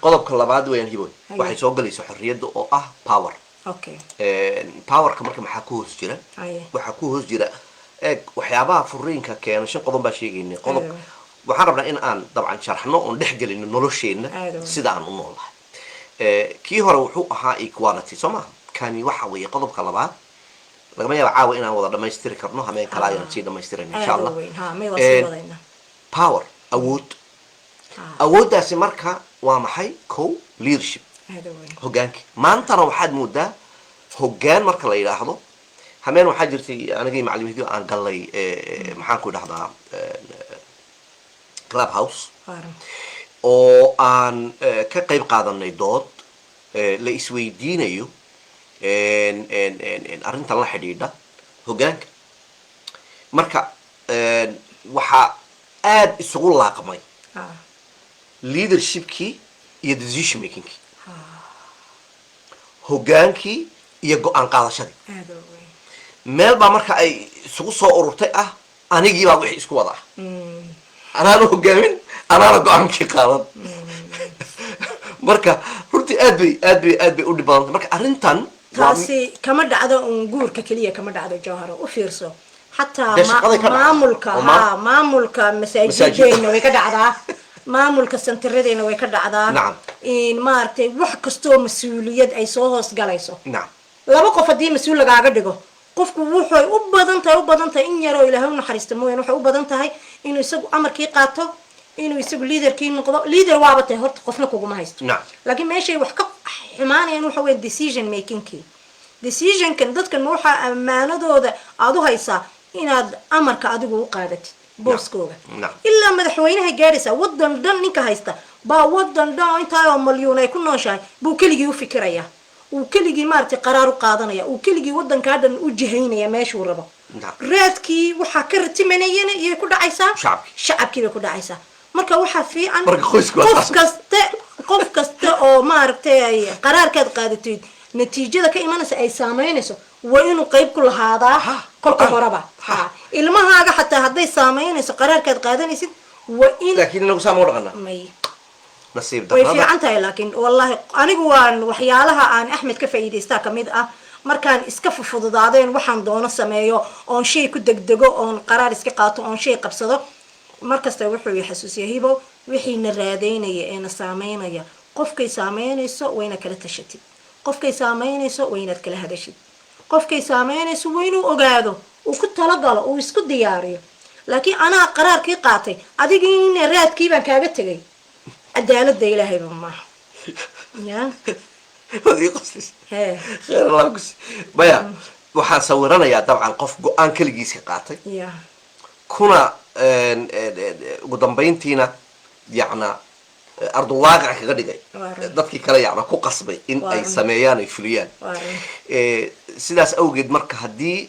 Qodobka labaad weeyaan, Hiboy. Haye. Waxay soo galaysa xorriyadda oo ah power. Powerka marka maxaa ku hoos jira? Waxaa ku hoos jira, eeg, waxyaabaha furiinka keena. Shan qodob baa sheegaynay. Qodob waxaan rabnaa in aan dabcan sharxno oon dhex gelino nolosheenna sida aan u noolahay. Kii hore wuxuu ahaa equality, soo maha? Kani waxa weeye qodobka labaad. Lagama yaaba caawa inaan wada dhamaystiri karno, hameen kale ayaan sii dhamaystirayna, insha Aada Allah. u weyn, ha, may waa sii wadayna. Power, awood. Awooddaasi marka waa maxay? Co leadership. Aada u weyn. Hogaanki maantana waxaad moodaa hoggaan marka la yidhaahdo, hameen waxaa jirtay anigii macalimiintii aan gallay, maxaan ku idhahdaa, Club House Waaran. oo aan ka qayb qaadanay dood la isweydiinayo arrintan la xidhiidha hoggaanka. Marka waxaa aada isugu laaqmay leadershipkii iyo decision makingkii, hoggaankii iyo go-aan qaadashadii. Aada u weyn. Meel baa marka ay isugu soo ururtay ah, anigii baa wixii isku wada ah, anaana hogaamin, anaana go-aankii qaadan. Marka runtii aad bay u dhib badantay. Marka arrintan Taasi kama dhacdo un guurka keliya, kama dhacdo, Jawharo, u fiirso xataa Dee shaqaday ka dhacdaa. Maamulka Oo ha, maamulka masaajideena way ka dhacdaa, maamulka santiradeena way ka dhacdaa. In maaragtay wax kastoo mas-uuliyad ay soo hoos galayso, laba qof haddii mas-uul lagaaga dhigo, qofku wuxay u badan tahay in yaroo Ilaahay u naxariista mooyane, waxay u badan tahay inuu isagu amarkii qaato, inuu isagu leaderkii noqdo. Leader waaba tahay horta, qofna kuguma haysto. Laakiin meeshay wax ka xumaanayaan waxa weya decision makingkii. Decisionkan dadkan ma waxaa ammaanadooda aada u haysaa inaad amarka adigu u qaadatid booskooga? Ilaa madaxweynaha gaadhaysaa. Wadan dhan ninka haysta baa, wadan dhan oo intaa oo malyuun ay ku nooshahay buu keligii u fikirayaa, uu keligii maaragtay qaraar u qaadanaya, uu keligii wadankaa dhan u jihaynaya meeshuu rabo. Raadkii waxaa ka ratimanayana iyay ku dhacaysaa. Shacabkii. Shacabkii bay ku dhacaysaa. Marka waxaa fiican Marka qoysku waa qof taas. kaste qof kasta oo maaragtay ay qaraarkaad qaadatid natiijada ka imanaysa ay saameynayso waa inuu qayb ku lahaadaa kolka horeba. Ha, ilmahaaga xataa hadday saameynayso qaraarkaad qaadanaysid waa in Laakiin inagu saa ma u dhaqanaa? May. Nasiib Way darrada. fiican tahay, laakiin wallahi anigu waan waxyaalaha aan Axmed ka faa'iidaystaa kamid ah markaan iska fufududaadeen waxaan doono sameeyo, oon shay ku degdego, oon qaraar iska qaato, oon shay qabsado, markasta wuxuu i xasuusiya: "Hibo, wixiina raadeynaya ee na saameynaya, qofkay saameynayso wayna kala tashatid, qofkay saameynayso waynaad kala hadashid, qofkay saameynayso waa inuu ogaado, uu ku talagalo, uu isku diyaariyo." Laakiin anaa qaraarkii qaatay, adigiina raadkii baan kaaga tegay, cadaaladda Ilaahayba maaha ya. Waad ii qoslaysa. Hee. Khayr Allah ku sii. Maya, waxaan sawiranayaa dabcan qof go-aan keligiiska qaatay kuna ugu dambayntiina yacna ardulwaaqic kaga dhigay Waa run. dadkii kale, yacna ku qasbay in Waa ay run. sameeyaan, ay fuliyaan. Waa run. Sidaas awgeed marka haddii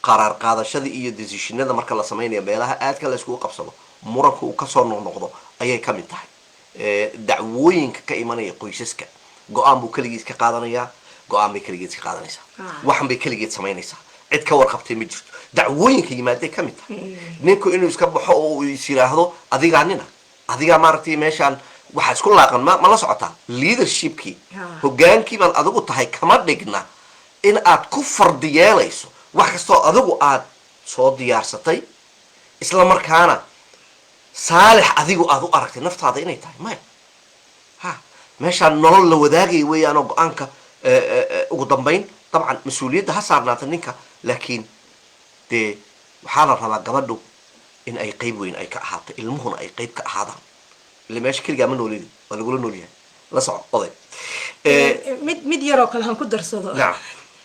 qaraar qaadashada iyo decisionada marka la sameynayo, meelaha aadka la iskugu qabsado, muranka uu kasoo noqnoqdo ayay ka mid tahay. Dacwooyinka ka imanaya qoysaska, go-aan buu keligiis ka qaadanayaa, go-aan bay keligeed ka qaadanaysaa, waxan bay keligeed samaynaysaa, cid ka warqabtay ma jirto. Dacwooyinka yimaaday ka mid tahay ninku inuu iska baxo oo uu is yiraahdo adigaa nina, adigaa maaragtay meeshaan waxaa isku laaqan. Ma la socotaa leadershipkii? Hogaankii baad adigu tahay, kama dhigna in aad ku fardi yeelayso wax kastoo adigu aad soo diyaarsatay, isla markaana Saalix adigu aad u aragtay naftaada inay tahay, maya. Ha, meeshaan nolol la wadaagaya weeyaanoo go-aanka ugu dambayn dabcan mas-uuliyadda ha saarnaata ninka, laakiin dee waxaa la rabaa gabadhu in ay qayb weyn ay ka ahaato, ilmuhuna ay qayb ka ahaadaan. Ile meesha keligaa ma noolidi, waa lagula noolyahay. La soco, oday. Mid yaroo kale han ku darsado. Nacam,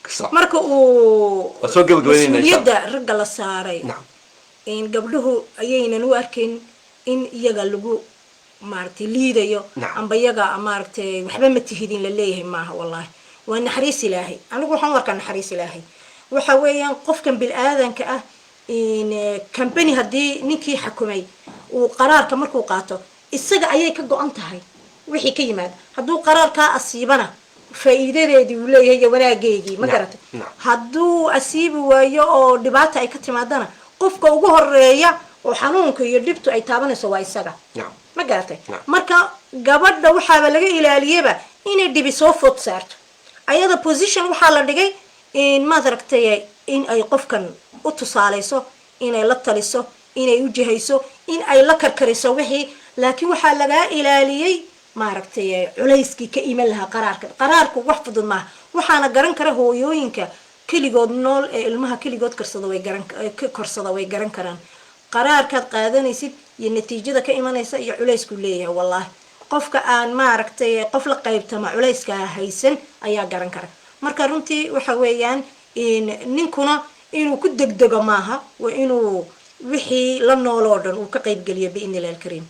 soco. Marka uu Waa soo gabagabaynayna, insha mas-uuliyadda ragga la saaray, in gabdhuhu ayaynan u arkayn in iyaga lagu, maaragtay, liidayo amba iyaga, maaragtay, waxba ma tihidin la leeyahay. Maaha, wallahi waa naxariis Ilaahay. Anigu waxaan u arkaa naxariis Ilaahay. Waxa weeyaan qofkan bil-aadanka ah in company haddii ninkii xakumay uu qaraarka markuu qaato, isaga ayay ka go-an tahay wixii ka yimaada. Hadduu qaraarkaa asiibana, faa'iidadeedii uu leeyahay iyo wanaageygii, ma garatay? Nacam. Hadduu asiibi waayo oo dhibaata ay ka timaadana, qofka ugu horeeya oo xanuunka iyo dhibtu ay taabanayso waa isaga. Ma garatay? Nacam. Marka gabadha waxaaba laga ilaaliyaba inay dhibi soo food saarto. Ayada position waxaa la dhigay in, maad aragtay, in ay qofkan u tusaaleyso, inay la taliso, inay u jihayso, in ay la karkariso wixii. Laakiin waxaa lagaa ilaaliyey, maaragtay, culayskii ka iman lahaa qaraarka. Qaraarku wax fudud maaha. Waxaana garan kara hooyooyinka keligood nool ee ilmaha keligood karsada, way garan ka korsada, way garan karaan qaraarkaad qaadanaysid iyo natiijada ka imanaysa iyo culaysku leeyahay. Wallaahi qofka aan, maaragtay, qof la qaybtama culayskaa haysan ayaa garan kara. Marka runtii waxa weeyaan in ninkuna inuu ku degdego maaha, waa inuu wixii la nool oo dhan uu ka qaybgeliyo, biidni illahi alkariim.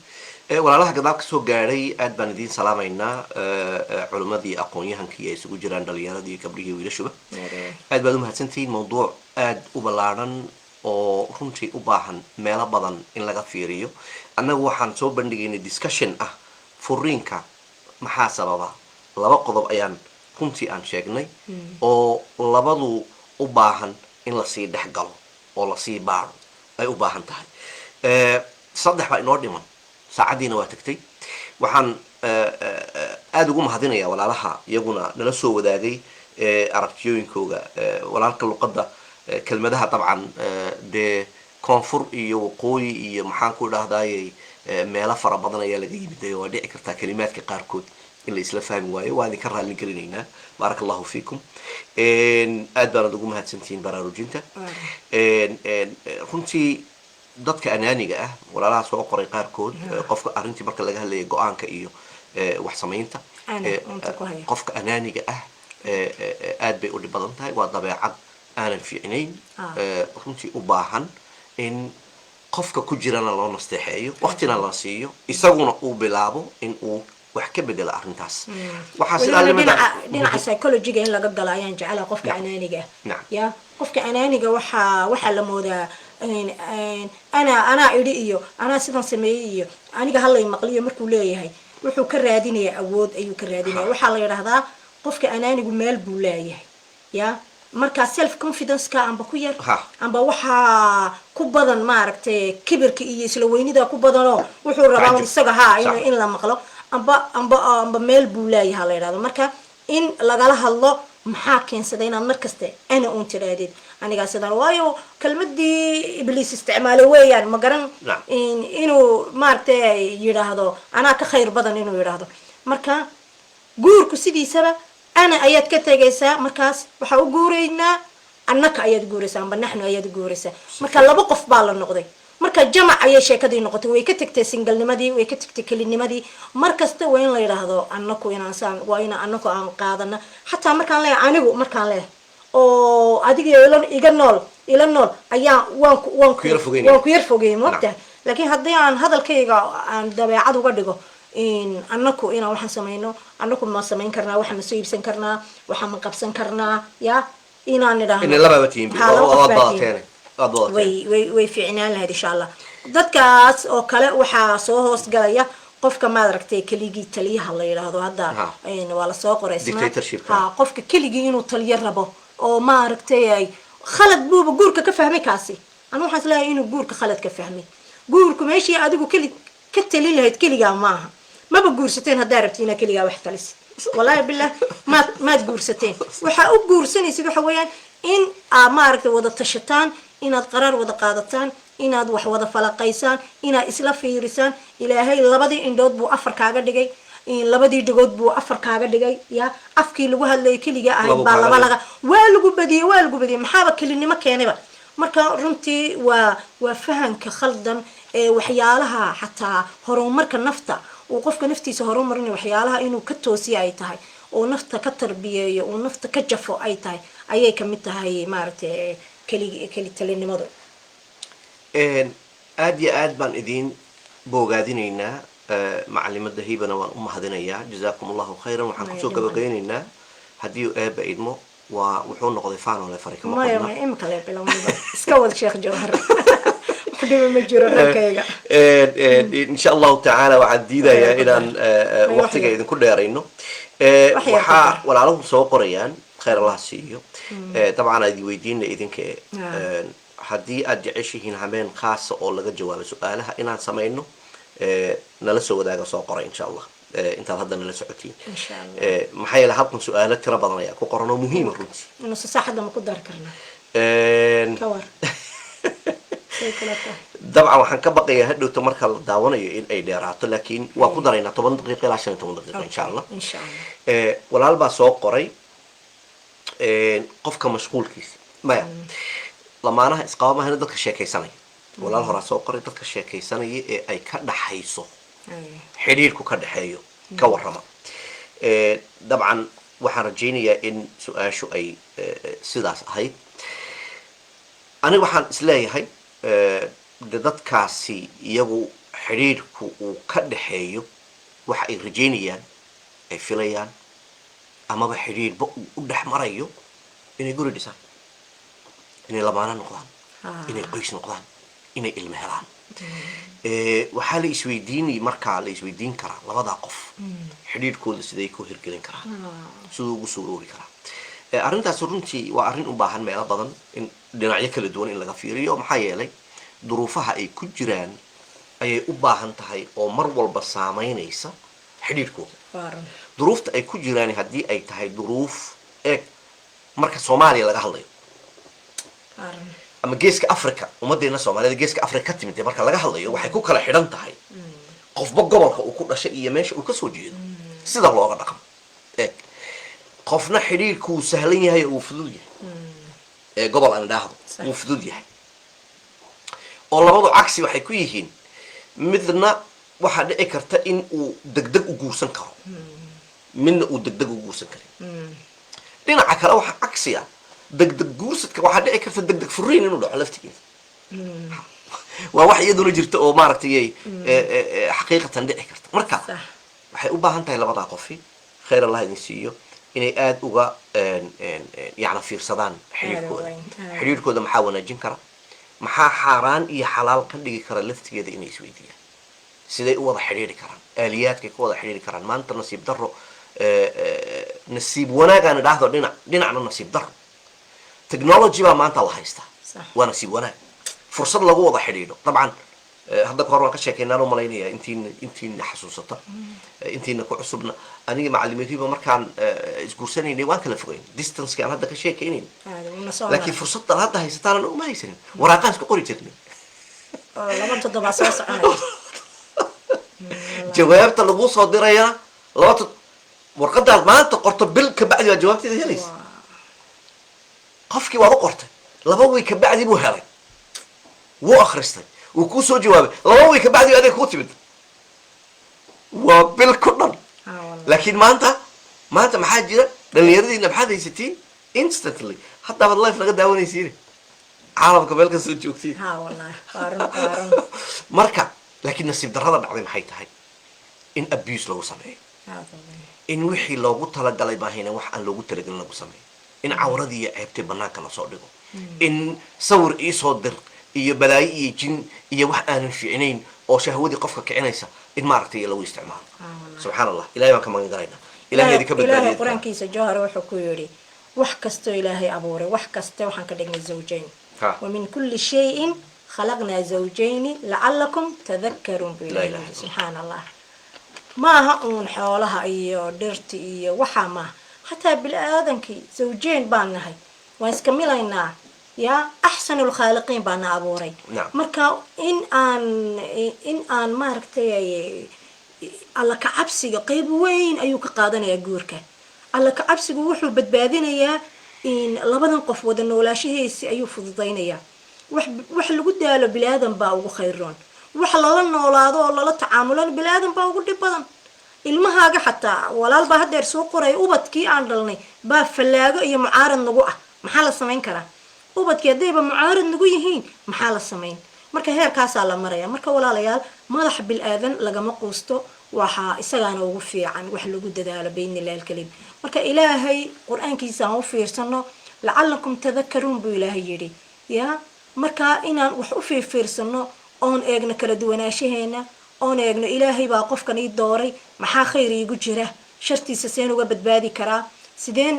Walaalaha gadaal ka soo gaadhay, aad baan idiin salaamaynaa. Culimmadii, aqoon-yahankii ay isugu jiraan, dhalinyaradii, gabdhihii, wiilashuba, aad baad umahadsantihiin. Mawduuc aad u ballaadhan oo runtii u baahan meelo badan in laga fiiriyo. Annagu waxaan soo bandhigaynay discussion ah furiinka maxaa sababa. Laba qodob ayaan runtii aan sheegnay oo labadu u baahan in lasii dhex galo oo lasii baaro ay u baahan tahay. Saddex baa inoo dhiman, saacaddiina waa tagtay. Waxaan aada ugu mahadinayaa walaalaha iyaguna nala soo wadaagay aragtiyooyinkooga. Walaalka luqadda, kelmadaha dabcan dee koonfur iyo waqooyi iyo maxaan ku idhahdayey, meelo fara badan ayaa laga yimid. Waa dhici kartaa kelimaadka qaarkood in la isla fahmi waayo, waa idinka raallin gelinaynaa. Baaraka allahu fiikum, aad baanad ugu mahadsantihiin baraarujinta. Runtii dadka anaaniga ah, walaalaha soo qoray qaarkood, qofka arrintii marka laga hadlaya go-aanka iyo wax samaynta, Ana, unta ku haya. qofka anaaniga ah aad bay u dhib badan tahay. Waa dabeecad aanan fiicnayn, runtii u baahan in qofka ku jirana loo nasteexeeyo, waqtina la siiyo, isaguna uu bilaabo in uu wax ka bedelo arrintaas. Waxaa sidaa weliba lamid ah dhinaca psychologyga in laga galo ayaan jecelaha. Qofka anaaniga ah, ya, qofka anaaniga waxaa la moodaa anaa idhi iyo anaa sidan sameeyey iyo aniga halay maqliyo. Markuu leeyahay, wuxuu ka raadinayaa awood ayuu ka raadinaya. Waxaa la yidhaahdaa qofka anaanigu meel buu leeyahay, ya, markaa self confidence-ka amba ku yar, amba waxaa ku badan, maaragtay, kibirka iyo isla weynida ku badanoo wuxuu rabaa un Tacajub. isaga ha in la maqlo, amba meel buu leeyaha la yidhahdo. Marka in lagala hadlo maxaa keensaday inaad mar kaste ana uun tiraadid anigaa sidaan, waayo kelmadii Ibliis isticmaalay weeyaan, ma garan? Inuu, maaragtay, yidhaahdo anaa ka khayr badan inuu yidhaahdo. Marka guurku sidiisaba ana ayaad ka tegaysaa, markaas waxaa u guuraynaa annaka ayaad guuraysaa amba naxnu ayaad guuraysaa. Marka laba qof baa la noqday, marka jamac ayay sheekadii noqotay. Way ka tagtay singlennimadii, way ka tagtay kelinimadii. Mar kasta waa in la yidhaahdo annaku inaan saan, waa ina annaku aan qaadana. Xataa markaan leeyahay anigu, markaan leeyahay oo adiga ila iga nool, ila nool ayaa waan ku waan Ku yar fogeynaya. Waan ku yar fogeeyay, moogtahay? Laakiin haddii aan hadalkayga aan dabeecad uga dhigo in annaku inaan waxaan samayno, annaku ma samayn karnaa, waxaan ma soo iibsan karnaa, waxaan ma qabsan karnaa, ya, inaan nidhaahno Inay labaaba tihiin. Ha, laba qof waad baa tihiin. badateen, waad badateen. Way fiicnaan lahayd, insha Allah. Dadkaas oo kale waxaa soo hoos galaya qofka, maad aragtay, keligii taliyaha la yidhaahdo hadda. Waa lasoo qoray isna. Dictatorship-ka. Ha, qofka keligii inuu taliyo rabo oo, maaragtay, ay khalad buuba guurka ka fahmay kaasi. Anu waxaan isleeyahay inuu guurka khalad ka fahmay. Guurku meeshii adigu keli ka talin lahayd keligaa maaha. Maba guursateen haddaa rabti inaad keligaa wax talisid. Wallaahi billah, maad guursateen. Waxaa u guursanaysid waxa weeyaan in aad, maaragtay, wada tashataan, inaad qaraar wada qaadataan. Inaad wax wada falaqaysaan, inaad isla fiirisaan. Ilaahay labadii indhood buu afar kaaga dhigay, labadii dhagood buu afar kaaga dhigay. Ya afkii lagu hadlayay keliga ahayd Labo baa kaaga laba dhigay. Laga waa lagu badiyey, waa lagu badiyey. Maxaaba kelinimo keenayba? Marka runtii waa fahanka khaldan ee waxyaalaha xataa horumarka nafta uu qofka naftiisa horumarinayo, waxyaalaha inuu ka toosiyo ay tahay oo nafta ka tarbiyeeyo, uu nafta ka jafo ay tahay, ayay kamid tahay, maaragtay, keli keli talinimadu. Aad iyo aad baan idiin boogaadinaynaa. Macalimada Hibana waan u mahadinayaa. Jazaakum Allahu khayran. Waxaan kusoo Maya, gabagaynaynaa, haddii uu Eebba idmo, waa wuxuu noqday faanole fari kama Maya. qodna. Maya, imika le bilownaba. Iska wad, Sheekh Jawhar, wax dhiba ma jiro dhankayga. Insha Allahu tacaala waxaan diidayaa Wax yar ku inaan dar. Maya, wax waqtiga yar. idinku dheerayno. Wax yar ku Waxaa dar. walaaluhu soo qorayaan, khayr Allah siiyo. Dabcan aan idin weydiina idinka, haddii aad jeceshihiin habeen khaasa oo laga jawaabo su-aalaha inaan samayno, nala soo wadaaga, soo qoray insha Allah, intaad hadda nala socotiin. Insha Allah. Maxaa yeele halkan su-aalo tiro badan ayaa ku qoran oo muhiima runtii. Nusu saacadda ma ku dari karnaa? Ka war, say kula tahay? Dabcan waxaan ka baqayaa hadhowta marka la daawanayo in ay dheeraato, laakiin waa ku daraynaa 10 daqiiqo ilaa 15 daqiiqo insha Allah. Insha Allah. Walaal baa soo qoray, qofka mashquulkiisa maya lamaanaha isqaba mahana, dadka sheekaysanaya. Walaal horaa soo qoray, dadka sheekaysanaya ee ay ka dhaxayso xidhiirku ka dhexeeyo, ka warrama. Dabcan waxaan rajaynayaa in su-aashu ay sidaas ahayd. Aniga waxaan isleeyahay, de dadkaasi iyagu xidhiirku uu ka dhexeeyo, waxa ay rajaynayaan, ay filayaan, amaba xidhiirba uu u dhex marayo inay guri dhisaan, inay lamaano noqdaan, inay qoys noqdaan, inay ilmo helaan. Waxaa la isweydiinay, markaa la isweydiin karaa, labadaa qof xidhiirkooda siday ku hirgelin karaan, siduu ugu suuroori karaa? Arrintaas runtii waa arrin u baahan meelo badan in dhinacyo kala duwan in laga fiiriyo. Maxaa yeelay duruufaha ay ku jiraan ayay u baahan tahay oo mar walba saameynaysa xidhiirkooda. Waa run. Duruufta ay ku jiraan haddii ay tahay duruuf eeg, marka Soomaaliya laga hadlayo Waa run. ama Geeska Africa, ummadeena Soomaalida Geeska Africa ka timid, marka laga hadlayo, waxay ku kala xidhan tahay qofba gobolka uu ku dhashay iyo meesha uu kasoo jeedo sida looga dhaqmo. Eeg, qofna xidhiirku uu sahlan yahay oo uu fudud yahay, ee gobol aan idhaahdo wuu fudud yahay, oo labadu cagsi waxay ku yihiin. Midna waxaa dhici karta in uu degdeg u guursan karo, midna uu degdeg u guursan karin. Dhinaca kale waxaa cagsi ah, degdeg guursadka waxaa dhici karta degdeg furiin inuu dhaco laftigeeda. Waa wax iyaduna jirta oo maaragtay ay xaqiiqatan dhici karta. Marka waxay u baahan tahay labadaa qofi, khayr Allah idin siiyo, inay aada uga yacna fiirsadaan xidhiirkooda. Weyn, aad. Xidhiirkooda maxaa wanaajin kara, maxaa xaaraan iyo xalaal ka dhigi kara, laftigeeda inay isweydiiyaan. Siday u wada xidhiiri karaan, aaliyaadkay ku wada xidhiiri karaan. Maanta nasiib daro, nasiib wanaagaan idhaahdo dhinac, dhinacna nasiib daro, technology baa maanta la haystaa. Waa nasiib wanaag fursad lagu wada xidhiidho. Dabcan hadda ka hor waan ka sheekaynaan u malaynaya, intiina xasuusata, intiina ku cusubna. Aniga macalimiintiiba markaan isguursanaynay waan kala fogeyn, distanceki aan hadda ka sheekaynayn. Aad una soo Laakiin maray. fursaddan hadda haysataan anagu ma haysanin, waraaqaan isku qori jirnay. Oo 2 toddobaad soo soconaya. Jawaabta lagu soo dirayana laba tod warqadaad maanta qorto, bil kabacdi baa jawaabteeda helaysa. Qofkii waad u qortay, 2 wiig kabacdi buu helay, wuu akhristay, wuu kuu soo jawaabay. 2 wiig kabacdi adeeg kuu timid, waa bil ku dhan. Wallahi. Laakiin maanta maxaa jira? Dhalinyaradiina maxaad haysatiin? Instantly haddaabad live naga daawanaysiin, caalamka meel kasoo joogtiin. Ha, wallahi, waa run, waa run. Marka laakiin nasiib darrada dhacday maxay tahay? In abuse lagu sameeyo, Aad wallahi. in wixii loogu talagalay maahayna wax aan loogu talagelin lagu sameeyo, in cawradii iyo ceebtii banaanka lasoo dhigo, in sawir iisoo dir iyo balaayo iyo jin iyo wax aanan fiicnayn oo shahwadii qofka kicinaysa in maaragtay lagu isticmaalo. Wallahi. Subxaan Allah, Ilahay baan ka magan galaynaa, Ilahay idinka Ilaahay badbaadiya. Qur-aankiisa, Jawhar, wuxuu ku yidhi: wax kastoo Ilaahay abuuray, wax kaste waxaan ka dhignay zawjayn. Wa min kulli shayin khalaqnaa zawjayni lacalakum tadakkaruun, buu Laa Ilaahay ilaaha yidhi. illallah. Subxaan Allah, maaha uun xoolaha iyo dhirta iyo waxaa maaha, xataa bini aadankii zawjeyn baan nahay, waan iska milaynaa. Yaa axsanul khaaliqiin baana abuuray. Marka in aan maaragtay Alla ka cabsiga qeyb weyn ayuu ka qaadanayaa guurka. Alla ka cabsigu wuxuu badbaadinayaa in labadan qof wada noolaashahiisi ayuu fududaynayaa. Wax lagu daalo bini-aadan baa ugu khayroon, wax lala noolaado oo lala tacaamulana bini-aadan baa ugu dhib badan. Ilmahaaga xataa, walaal baa haddeer soo qoraya, ubadkii aan dhalnay baa fallaago iyo mucaarad nagu ah. Maxaa la samayn karaa? Ubadkii haddayba mucaarad nagu yihiin, maxaa la samayn? Marka heerkaasaa la maraya. Marka walaalayaal, madax bil-aadan lagama quusto, waxaa isagaana ugu fiican wax lagu dadaalo biidni illahi alkariim. Marka Ilaahay qur-aankiisa aan u fiirsano. "Lacalakum tadakaruun" buu Ilaahay yidhi. Ya marka inaan wax u fiirfiirsano oon eegno kala duwanaanshaheena, oon eegno Ilaahay baa qofkan ii dooray, maxaa khayr iigu jira, shartiisa seen uga badbaadi karaa, sideen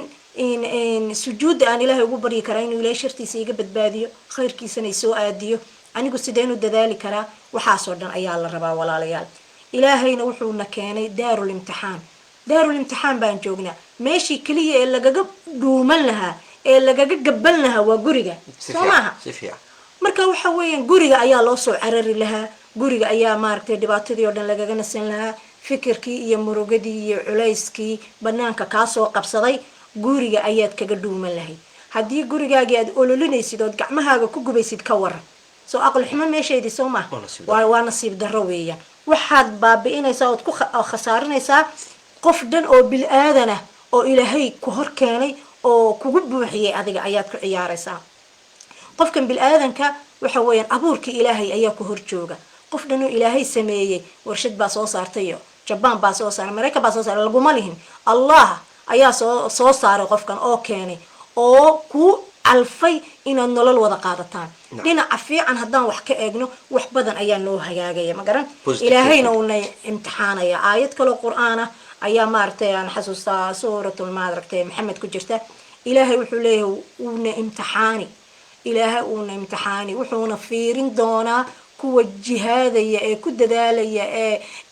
sujuudda aan Ilaahay ugu baryi karaa inuu Ilaahay shartiisa iga badbaadiyo, khayrkiisana isoo aadiyo, anigu sideen u dadaali karaa? Waxaasoo dhan ayaa la rabaa, walaalayaal. Ilaahayna wuxuuna keenay daarul imtixaan. Daarul imtixaan baan joognaa. Meeshii keliya ee lagaga dhuuman lahaa ee lagaga gaban lahaa waa guriga. Si soo fiican maaha? Si fiican. Marka waxa weeyaan, guriga ayaa loo soo carari lahaa, guriga ayaa maaragtay dhibaatadii oo dhan lagaga nasan lahaa. Fikirkii iyo murugadii iyo culayskii banaanka kaasoo qabsaday, guriga ayaad kaga dhuuman lahayd. Haddii gurigaagii aad ololinaysid ood gacmahaaga ku gubaysid, ka waran? Soo aqli xumo meeshaydii soo maha? Waa nasiib darro. Waa nasiib darro weeyaan. Waxaad baabi'inaysaa ood ku oo khasaarinaysaa qof dhan oo bil-aadan ah oo Ilaahay ku hor keenay oo kugu buuxiyey, adiga ayaad ku ciyaaraysaa. Qofkan bil-aadanka waxa weeyaan abuurkii Ilaahay ayaa ku hor jooga. Qof dhan oo Ilaahay sameeyey, warshad baa soo saartay iyo Jabaan baa soo saaray, Maraykan baa soo saaray, laguma lihin. Allah ayaa soo saaray qofkan oo keenay oo kuu calfay inaad nolol wada qaadataan. Dhinaca fiican haddaan wax ka eegno, wax badan ayaa noo hagaagaya, ma garan? Positive Ilaahayna thinking. uuna imtixaanaya. Aayad kaloo qur-aan ah ayaa maaragtay aan xasuustaa, suuratul maaragtay Maxamed ku jirta. Ilaahay wuxuu leeyahay uuna imtixaani, Ilaahay uuna imtixaani, wuxuuna fiirin doonaa kuwa jihaadaya ee ku dadaalaya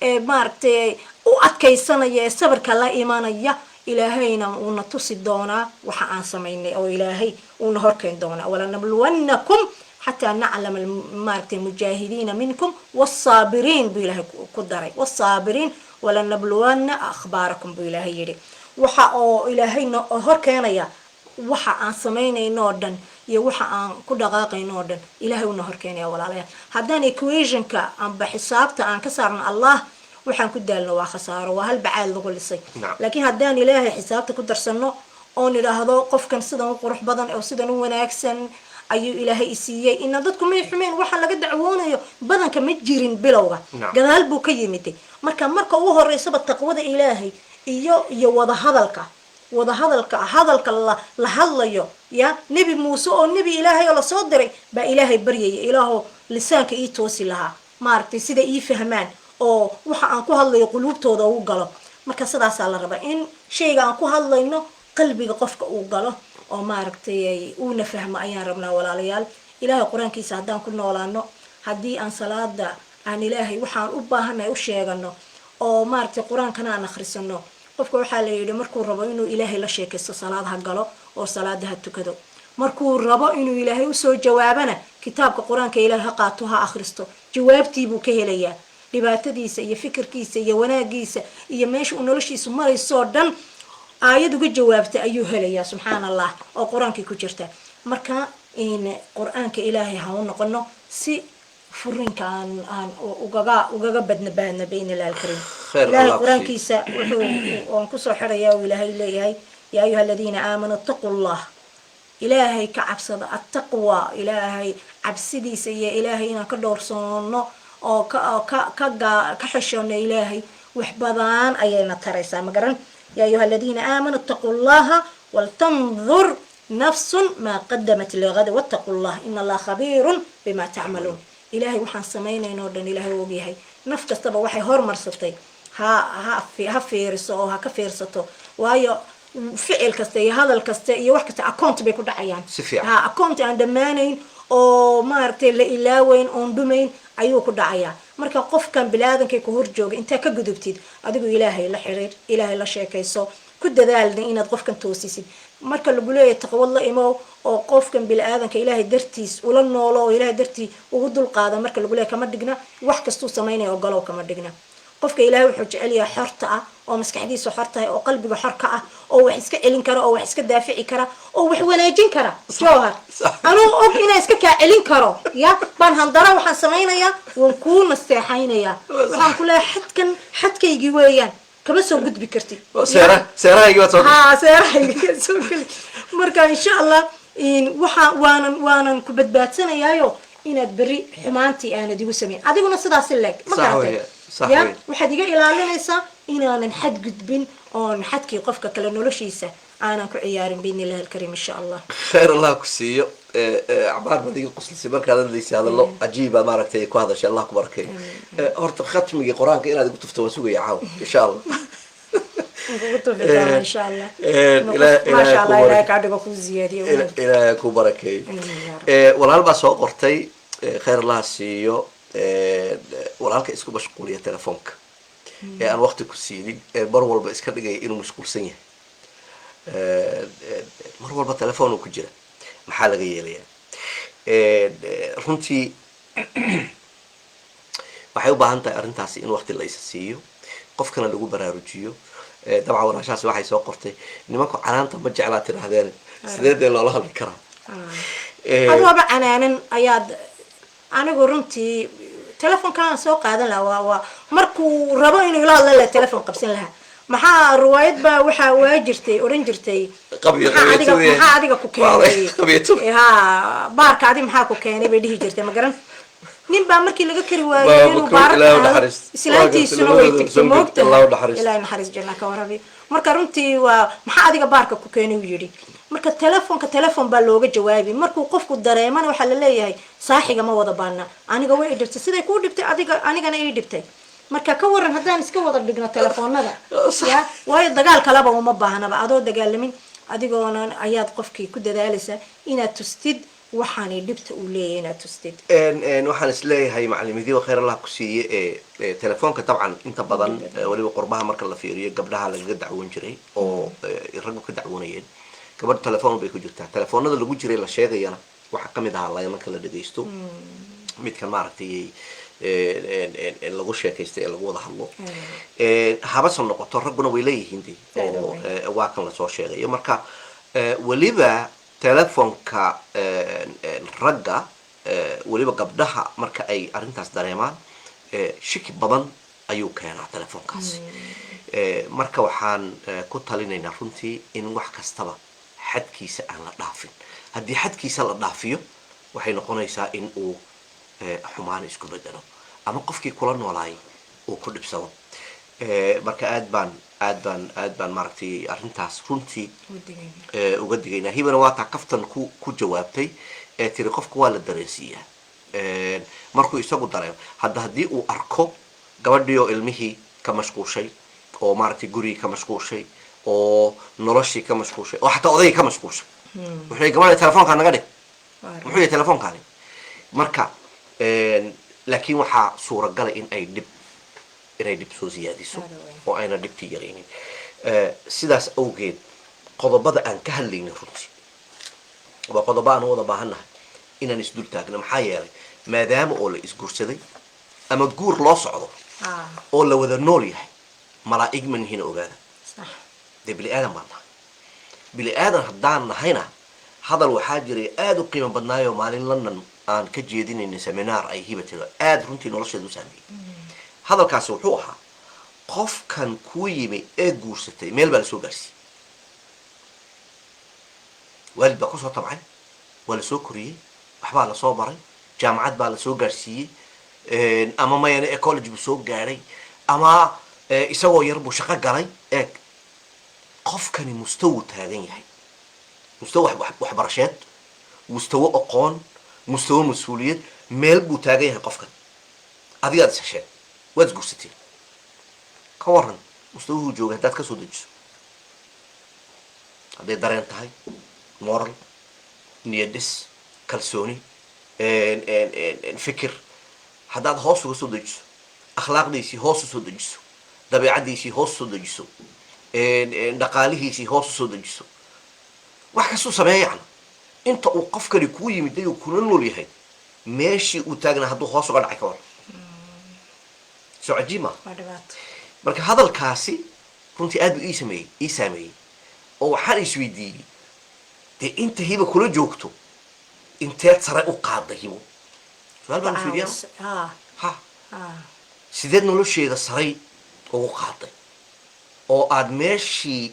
ee maaragtay u adkaysanaya ee sabirka la imanaya. Ilaahayna uuna tusi doonaa waxa aan samaynay oo Ilaahay uuna horkeyn doonaa. "Walanabluwannakum xataa naclama maaragtay mujaahidiina minkum wasaabiriin" buu Ilaahay ku daray. "Wasaabiriin walanabluwanna akhbaarakum" buu Ilaahay yidhi. Waxa oo Ilaahay hor keenaya waxa aan samaynayno oo dhan iyo waxa aan ku dhaqaaqayno oo dhan, Ilaahay uuna horkeenaya. Walaalayaal, haddaan equationka amba xisaabta aan ka saarno Allah, waxaan ku daalno waa khasaaro, waa hal bacaad lagu lisay. Laakiin haddaan Ilaahay xisaabta ku darsano oon idhaahdo qofkan sidan u qurux badan oo sidan u wanaagsan ayuu Ilaahay isiiyey, ina dadku may xumeen. Waxaan laga dacwoonayo badanka ma jirin bilowga. Gadaal buu ka yimiday. Marka ugu horeysaba taqwada Ilaahay iyo wadahadalka, hadalka la hadlayo. Ya Nebi Muuse oo nebi Ilaahay oo lasoo diray baa Ilaahay baryaya, "Ilaahow, lisaanka ii toosi lahaa, maaragtay, sida ii fahmaan oo waxa aan ku hadlayo quluubtooda ugu galo." Marka sidaasaa la rabaa in shayga aan ku hadlayno qalbiga qofka uu galo oo maaragtay uuna fahmo ayaan rabnaa, walaalayaal. Ilaahay qur-aankiisa haddaan ku noolaano, haddii aan salaada aan Ilaahay waxaan u baahannahay u sheegano oo maaragtay qur-aankana aan akhrisano. Qofka waxaa la yidhi markuu rabo inuu Ilaahay la sheekaysto, salaad ha galo oo salaada ha tukado. Markuu rabo inuu Ilaahay usoo jawaabana, kitaabka qur-aanka Ilaahay ha qaato, ha akhristo, jawaabtiibuu ka helayaa. Dhibaatadiisa iyo fikirkiisa iyo wanaagiisa iyo meesha uu noloshiisu maraysoo dhan aayad uga jawaabta ayuu helayaa, subxaan Allah, oo qur-aankii ku jirta. Marka in qur-aanka Ilaahay ha u noqono si furinka aan ugaga badnabaadna biidni illahi alkariim. Khayr Ilaahay Allah ku siiyo. qur-aankiisa wuxuu oon kusoo xirayaa uu Ilaahay leeyahay: "Yaa ayuha aladiina aamanuu ittaquu Allah", Ilaahay ka cabsada. Attaqwa, Ilaahay cabsidiisa iyo Ilaahay inaan ka dhowrsoono oo ka xishoono Ilaahay, wax badan ayayna taraysaa, ma garan? "Yaa ayuha aladiina aamanuu ittaquu llaha waltandur nafsun maa qadamat ligada wattaquu llah ina Allaha khabiirun bima tacmaluun." Ilaahay waxaan samaynayno o dhan Ilaahay ogyahay. Naf kastaba waxay hormarsatay ha fiiriso oo ha ka fiirsato, waayo ficil kasta iyo hadal kasta iyo wax kasta account bay ku dhacayaan. Si fiican. Ha, account aan dhammaanayn oo maaragtay la ilaaweyn oon dhumayn ayuu ku dhacayaa. Marka qofkan bini-aadankay ku hor jooga intaa ka gudubtid, adigu Ilaahay la xiriir, Ilaahay la sheekayso, ku dadaalna inaad qofkan toosisid. Marka lagu leeyahay taqwad la imow. Oo qofkan bini-aadanka Ilaahay dartiis ula noolo oo Ilaahay dartii ugu dulqaada marka lagu leeyahay kama dhigna wax kastuu samaynaya ogolow, kama dhigna. Qofka Ilaahay wuxuu jecel yahay xorta ah, oo maskaxdiisu xor tahay, oo qalbiga xor ka ah, oo wax iska celin kara, oo wax iska daafici kara, oo wax wanaajin kara. Jowhar, anuu og inaan iska kaa celin karo ya baan handara waxaan samaynayaa, waan kuu nasteexaynayaa, waxaan ku leeyahay xadkan xadkaygii weeyaan, kama soo gudbi kartid. Seera seerahaygii baad soo gashay. Ha, seerahayga ka soo geli. Marka insha Allah waxaa waanan ku badbaadsanayaayo inaad berri xumaantii aanad igu samayn, adiguna sidaasi leeg ma Sax garatay? weeye, sax Ya weeye. Waxaad iga ilaalinaysaa inaanan xadgudbin oon xadkii qofka kale noloshiisa aanan ku ciyaarin, biidni Illahi alkariim, insha Allah. Khayr Allah ku siiyo. Cabaar baad iga qoslisay markaad hadlaysay, hadallo cajiiba maaragtay ku hadashay. Allah ku barakeeyo. Horta khatmigii Qur-aanka inaad igu tufto waan sugaya caawa, insha Allah. Kugu tufi doonaa, insha Allah. Ilaahay Maasha ku Allah, Ilahay barakeeyo. kaa dhigo, kuu ziyaadiyo. Ilaahay ku barakeeyo. Amiin ya Rabbi. Walaal baa soo qortay, khayr Allah siiyo. Walaalka isku mashquuliya telefoonka ee aan waqti ku siinin, ee mar walba iska dhigaya inuu mashquulsan yahay, mar walba telefoon uu ku jira, maxaa laga yeelayaa? Runtii waxay u baahan tahay arrintaasi in waqti la isa siiyo, qofkana lagu baraarujiyo. Dabcan walaashaasi waxay soo qortay, nimanku canaanta ma jeclaa tidhaahdeen, sidee dee loola hadli karaa? Adoaba canaanan ayaad anigu runtii telefoonkaan soo qaadan lahaa. Waa markuu rabo inuu ila hadla la telefon qabsan lahaa. Maxaa riwaayad baa waxaa waa jirtay odhan jirtay Qabyo maxaa adiga qabyo. Maxaa adiga ku keenay? Qabyato. Ha, baarka adi maxaa ku keenay bay dhihi jirtay, ma garan. Nin baa markii laga kari waayey Baa inuu ku- baarka Ilaahay aado, naxariis. islaantiisuna way tagtay, moogtahay. Ilaahu naxariis. Ilaahay naxariis janna ka warabi. Marka runtii waa maxaa adiga baarka ku keenay uu yidhi. Marka telefoonka telefon baa looga jawaabi markuu qofku dareemana. Waxaa laleeyahay saaxiga ma wada baana. Aniga way i dhibtay siday kuu dhibtay adiga, anigana ii dhibtay. Marka ka waran haddaan iska wada dhigno telefoonada ya? Waayo dagaal kaleba uma baahnaba. Adoo dagaalamin adigoona ayaad qofkii ku dadaalaysaa inaad tustid waxaanay dhibta uu leeyahay inaad tustid. Waxaan is leeyahay macalimidiyo, khayr Allah ku siiye. Ee telefoonka dabcan inta badan, weliba qurbaha marka la fiiriyo, gabdhaha lagaga dacwoon jiray oo raggu ka dacwoonayeen, gabadha telefoon bay ku jirtaa. Telefoonada lagu jiray la sheegayana waxaa kamid ahaa laymanka la dhagaysto, midkan maaragtay lagu sheekaystay ee lagu wada hadlo. Habase noqoto, ragguna way leeyihiin de oo waa kan lasoo sheegayo. Marka weliba telefoonka ragga, weliba gabdhaha marka ay arrintaas dareemaan, shiki badan ayuu keenaa telefoonkaasi. Marka waxaan ku talinaynaa runtii in wax kastaba xadkiisa aan la dhaafin. Haddii xadkiisa la dhaafiyo, waxay noqonaysaa in uu xumaan isku bedelo ama qofkii kula noolaay uu ku dhibsado. Marka aad baan maaragtay arrintaas runtii uga digaynaa. Hibana waa taa kaftan ku jawaabtay ee tiri qofka waa la dareensiiyaa markuu isagu dareemo. Hadda haddii uu arko gabadhii oo ilmihii ka mashquushay, oo maaragtay gurigii ka mashquushay, oo noloshii ka mashquushay, oo xataa odaygii ka mashquushay, wuxuu yihi, "Gabadha, telefoonkaa naga dhig." Muxuu yahay telefoonkaani? Marka laakiin waxaa suuragala in ay dhib inay dhib soo siyaadiso oo ayna dhibtii yaraynin. Sidaas awgeed qodobada aan ka hadlaynin runtii waa qodobo aan u wada baahannahay inaan isdul taagno. Maxaa yeelay, maadaama oo la isguursaday ama guur loo socdo oo la wada nool yahay, malaa'ig ma nihina, ogaada. Dee bini aadan baan nahay. Bini aadan haddaan nahayna, hadal waxaa jiray aada u qiimo badnaayoo maalin London aan ka jeedinaynay seminar ay Hiba tiro, aada runtii nolosheeda u saameeyey. Hadalkaasi wuxuu ahaa, qofkan kuu yimi ee guursatay meel baa lasoo gaarsiiyey, waalid baa kusoo tabcay, waa lasoo koriyey, waxbaa lasoo baray, jaamacad baa lasoo gaarsiiyey, ama mayane ee college buu soo gaadhay, ama isagoo yar buu shaqo galay. Eeg, qofkani mustawu taagan yahay, mustawo waxbarasheed, mustawo aqoon, mustawo mas-uuliyad, meel buu taagan yahay qofkan. Adigaad is hesheen, waad isguursateen. Ka waran mustawuhuu joogay haddaad kasoo dejiso? Hadday dareen tahay, moral, niyadhis, kalsooni, fikir, haddaad hoos uga soo dejiso, akhlaaqdiisii hoos usoo dejiso, dabeecaddiisii hoos usoo dejiso, dhaqaalihiisii hoos usoo dejiso, wax kastuu sameeya yani. Inta uu qofkani kuu yimid ayuu kula nool yahay, meeshii uu taagnaa hadduu hoos uga dhacay, ka war? Soo cajiib ma? Waa dhibaato. Marka hadalkaasi runtii aad buu ii saameeyey oo waxaan isweydiiyey, dee inta Hiba kula joogto inteed sare u qaaday Hibo? Su-aal baan isweydiiyaa. Ha. Ha. Ha. Sideed nolosheeda saray ugu qaaday oo aad meeshii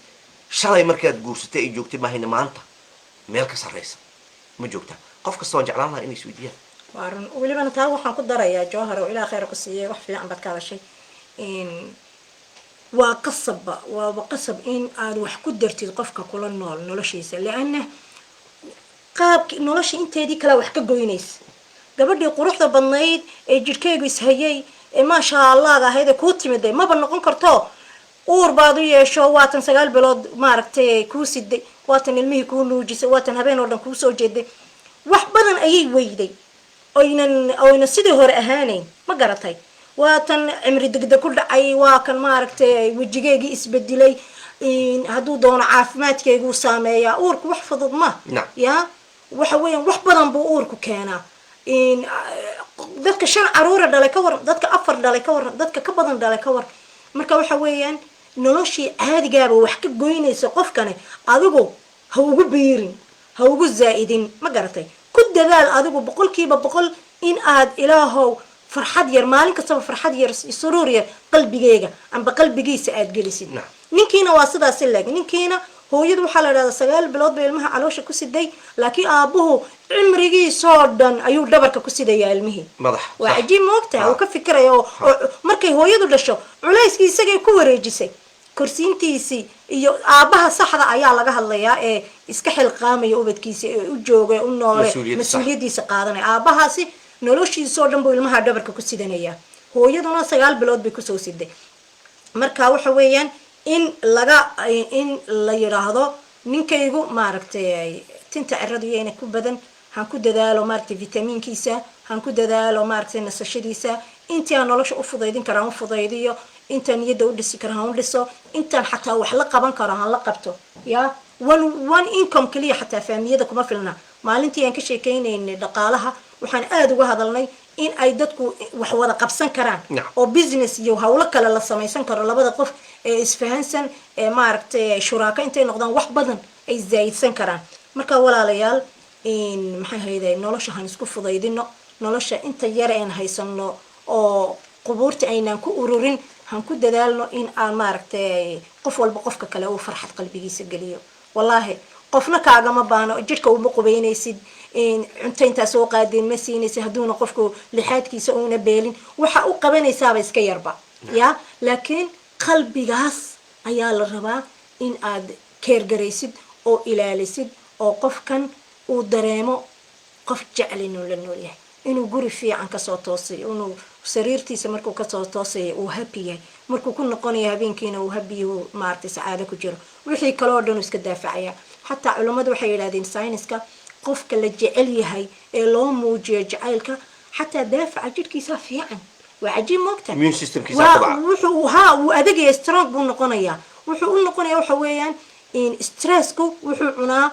shalay markaad guursatay ay joogtay maahayna maanta meel ka sarraysa ma joogtaa? Qof kasta waan jeclaan lahaa inay isweydiiyaan. Waa run. Welibana taa waxaan ku darayaa, Jowhar, oo Ilaah khayr ku siiyey, wax fiican baad ka hadashay. Waa qasabba, waaba qasab in aad wax ku dartid qofka kula nool noloshiisa, lianna qaabki nolosha inteedii kalea wax ka goynaysa. Gabadhii quruxda badnayd ee jidhkeygu ishayay ee maasha Allahga ahayd ee kuu timiday maba noqon karto. Uur baad u yeesho, waatan 9 bilood maaragtay kuu siday, waatan ilmihii kuu nuujisay, waatan habeen oo dhan kuu soo jeeday. Wax badan ayay weyday oynan sidii hore ahaanayn, ma garatay? Waatan cimri degdeg ku dhacay, waa kan maaragtay wejigeygii isbedelay, hadduu doono caafimaadkeyguu saameeyaa. Uurku wax fudud ma ya waxa weeyaan, wax badan buu uurku keenaa. Dadka shan caruura dhalay ka waran? Dadka afar dhalay ka waran? Dadka ka badan dhalay ka waran? Marka waxa weeyaan noloshii caadigaaba wax ka goynaysa qofkani, adigu ha ugu biirin, ha ugu zaa'idin, ma garatay? Ku dadaal adigu 100% in aad, Ilaahow, farxad yar maalin kastaba, farxad yar, suruur yar qalbigeyga amba qalbigiisa aad gelisid. Ninkiina waa sidaasi leeg. Ninkiina, hooyadu waxaa la dhahdaa 9 bilood bay ilmaha caloosha ku siday, laakiin aabuhu cimrigiisoo dhan ayuu dhabarka ku sidayaa ilmihii. Madax. Waa Sax. cajiib, ma ogtahay? Uu ka fikiraya oo markay hooyadu dhasho culayskii isagay ku wareejisay, korsiintiisii iyo aabbaha saxda ayaa laga hadlayaa ee iska xilqaamaya ubadkiisa, ee u jooga, ee u noole. Mas-uuliyadda, sax. Mas-uuliyadiisa qaadanaya. Aabbahaasi noloshiisoo dhan buu ilmaha dhabarka ku sidanayaa, hooyaduna 9 bilood bay kusoo siday. Marka waxa weeyaan in la yidhaahdo, ninkaygu maaragtay tinta ciradu iyayna ku badan, han ku dadaalo maaragtay vitamiinkiisa, han ku dadaalo maaragtay nasashadiisa, intii aan nolosha u fudaydin karo han u fudaydiyo, intaan niyadda u dhisi karo han u dhiso, intaan xataa wax la qaban karo han la qabto. Ya one income kaliya xataa faamiyada kuma filna. Maalintii aan ka sheekeynaynay dhaqaalaha waxaan aada uga hadalnay in ay dadku wax wada qabsan karaan oo business iyo hawlo kale la samaysan karo, labada qof ee isfahansan ee maaragtay shuraako intay noqdaan wax badan ay zaayidsan karaan. Marka walaalayaal, maxay hayday, nolosha han isku fudaydino. Nolosha inta yar een haysano oo qubuurta aynaan ku ururin, han ku dadaalno in aan maaragtay qof walba qofka kale uu farxad qalbigiisa geliyo. Wallaahi qofna kaagama baano, jidhka uma qubaynaysid, cunto intaa soo qaadeen ma siinaysid, hadduuna qofku lixaadkiisa uuna beelin waxa u qabanaysaaba iska yarba ya. Laakiin qalbigaas ayaa la rabaa in aad keergaraysid oo ilaalisid, oo qofkan uu dareemo qof jecel inuu la nool yahay, inuu guri fiican kasoo toosay, inuu sariirtiisa markuu kasoo toosaya uu happy yahay, markuu ku noqonayo habeenkiina uu happy yahu, maaragtay sacaado ku jiro, wixii kale oo dhan uu iska daafacaya. Xataa culummadu waxay yidhahdeen, sayniska, qofka la jecel yahay ee loo muujiyo jacaylka, xataa daafaca jidhkiisa fiican. Waa cajiib, moogta? Immune systemkiisa kobca. Wuxuu ha wuu adagaya, strong buu noqonayaa. Wuxuu u noqonaya waxa weeyaan in stressku wuxuu cunaa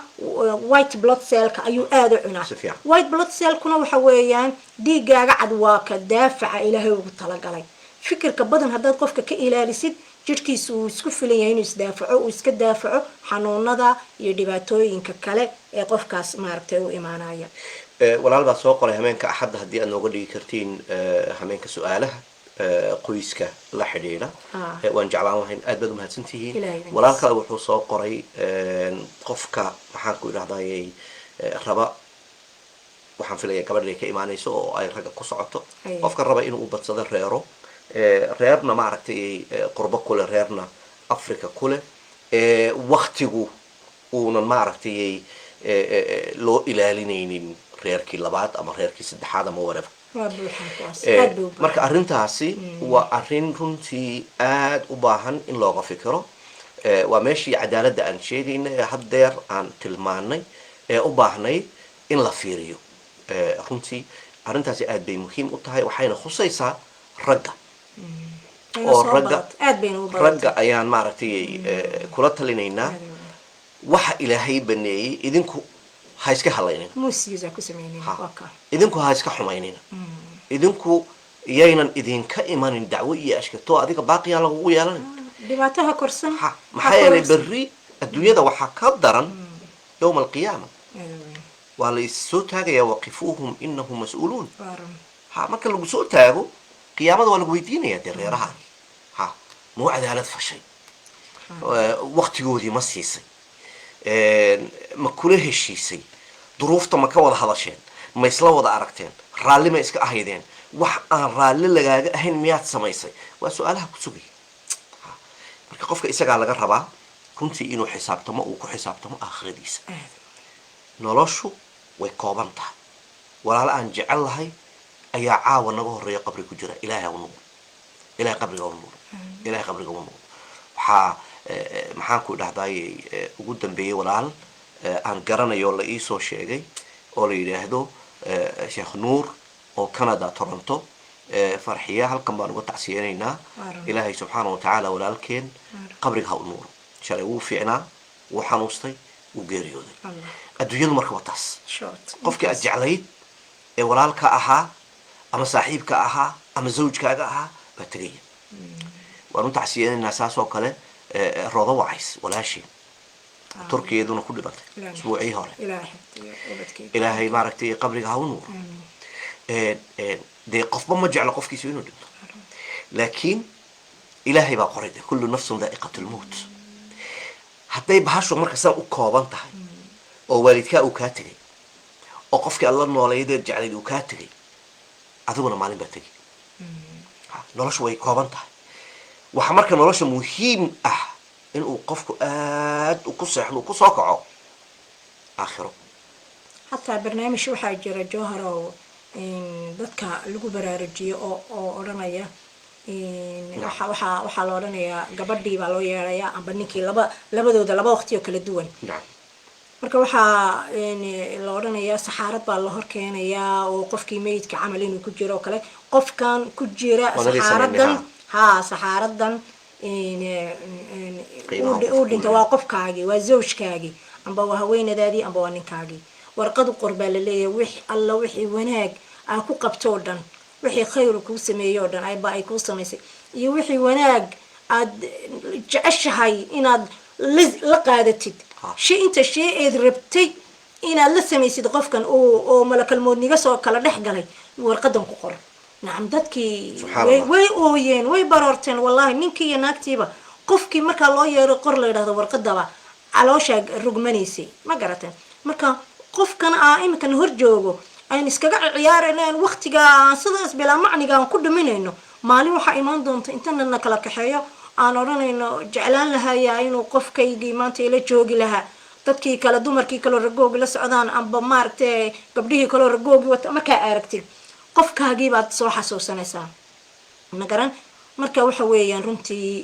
white blood cellka ayuu aada u cunaa. Si fiican. White blood cellkuna waxa weeyaan dhiigaaga cad, waa ka daafaca Ilaahay ugu talagalay. Fikirka badan haddaad qofka ka ilaalisid, jidhkiisu uu isku filan yahay inuu isdaafaco, uu iska daafaco xanuunada iyo dhibaatooyinka kale ee qofkaas maaragtay u imaanaya. Walaal baa soo qoray, hameenka Axadda haddii aad nooga dhigi kartiin hameenka su-aalaha qoyska la xidhiidha. Waan jeclaan lahayn, aad baad umahadsan tihiin. Ilaahay idin Walaal kale wuxuu soo qoray, qofka maxaan ku idhahdayay raba, waxaan filaya gabadh inay ka imaanayso oo ay ragga ku socoto. Qofka raba inuu badsado reero, reerna maaragtay qurbo kule, reerna Africa kule, waktigu uunan maaragtay loo ilaalinaynin reerkii labaad ama reerkii saddexaad ama whatever. Waa buuxaan kuwaas, aad bay u buuxaan. Marka arrintaasi waa arrin runtii aad u baahan in looga fikiro. Waa meeshii cadaaladda aan sheegayna ee haddeer aan tilmaanay ee u baahnayd in la fiiriyo. Runtii arrintaasi aad bay muhiim u tahay, waxayna khusaysaa ragga. Wayna oo soo ragga badatay, aad bayna u badatay. Ragga ayaan maaragtay kula talinaynaa. Aad bay u badatay. Waxa Ilaahay baneeyey idinku Ha iska halaynina. Muusigiisa ku sameynayna. Ha. Waa kaa. Idinku ha iska xumaynina. Idinku yaynan idinka imanin dacwo iyo ashkato adiga baaqiyaa lagugu yeelanin. Dhibaataha korsan. Ha, maxaa yeelay berri adduunyada waxaa ka daran yowma alqiyaama. Waa la is soo taagayaa, waqifuuhum inahum mas-uuluun. Ha, marka lagu soo taago qiyaamada waa lagu weydiinayaa dee reeraha, ha, mau cadaalad fashay? Waqtigoodii ma siisay? Ma kula heshiisay? Duruufta ma ka wada hadasheen? Ma isla wada aragteen? Raalli ma iska ahaydeen? Wax aan raalli lagaaga ahayn miyaad samaysay? Waa su-aalaha ku sugaya. Ha, marka qofka isagaa laga rabaa runtii inuu xisaabtamo, uu ku xisaabtamo aakhiradiisa. Noloshu way kooban tahay. Walaalo aan jecel lahay ayaa caawa naga horeeya qabri ku jira. Ilaahay ha u nuuro, Ilahay qabriga u nuuro, Ilahay qabriga u nuuro. Waxaa maxaan ku dhahdaay, ugu dambeeyey walaal aan garanayo, la iisoo sheegay oo la yidhaahdo Sheekh Nuur oo Canada, Toronto. Farxiya halkan baan uga tacsiyeynaynaa. Ilaahay subxaana watacaala walaalkeen qabriga ha u nuuro. Shalay wuu fiicnaa, wuu xanuustay, wuu geeriyooday. Adduunyadu marka waa taas. Qofkii aad jeclayd ee walaalka ahaa ama saaxiibka ahaa ama zawjkaaga ahaa baa tegaya. Waan u tacsiyeynaynaa. Saas oo kale Roodo Wacays, walaashii Turkiyaduna ku dhimatay usbuucii hore. Ilaahay maaragtay qabriga ha u nuuro. Dee qofba ma jeclo qofkiisu inuu dhinto, laakiin Ilaahay baa qoray de, kullu nafsun daa'iqat lmowt. Hadday bahashu marka sidan u kooban tahay oo waalidkaa uu kaa tegay oo qofkii alla noolaydeed jeclayd uu kaa tegay, adiguna maalin baa tegay. Noloshu way kooban tahay. Waxaa marka nolosha muhiim ah inuu qofku aad u ku seexdo, uu ku soo kaco aakhiro. Xataa barnaamij waxaa jira, Jowharow, dadka lagu baraarujiyo oo odhanaya, waxaa la odhanayaa gabadhii baa loo yeerayaa amba ninkii, laba labadooda laba waqti oo kala duwan. Marka waxaa la odhanayaa saxaarad baa la hor keenayaa oo qofkii meydka camal inuu ku jiro oo kale, qofkan ku jira saxaaradan, ha, saxaaradan uu dhinta waa qofkaagii, waa zawjkaagii amba waa haweenadaadii amba waa ninkaagii. Warqadu qor baa laleeyahay, wix alla wixii wanaag aa ku qabto oo dhan, wixii khayr kuu sameeyey oo dhan aba ay kuu samaysay, iyo wixii wanaag aad jeceshahay inaad la qaadatid, shay inta shay eed rabtay inaad la samaysid qofkan oo malakalmoodniga soo kala dhex galay, warqadan ku qor. Nacam, dadkii way ooyeen, way baroorteen, wallahi, ninkii iyo naagtiiba. Qofkii markaa loo yeero qor la yidhahdo warqadaba, calooshaa rogmanaysay, ma garateen? Marka qofkan aa iminkan hor joogo aynu iskaga ciyaarayno, aan waqtiga aan sidaas bilaa macniga aan ku dhiminayno, maalin waxaa imaan doonta intana na kala kaxeeyo aan odhanayno jeclaan lahayaa inuu qofkaygii maanta ila joogi lahaa. Dadkii kale, dumarkii kaleo ragoogi la socdaan amba maaragtay gabdhihii kaleo ragoogi wata markaa aragtid, qofkaagii baad soo xasuusanaysaa, ma garan? Marka waxa weeyaan runtii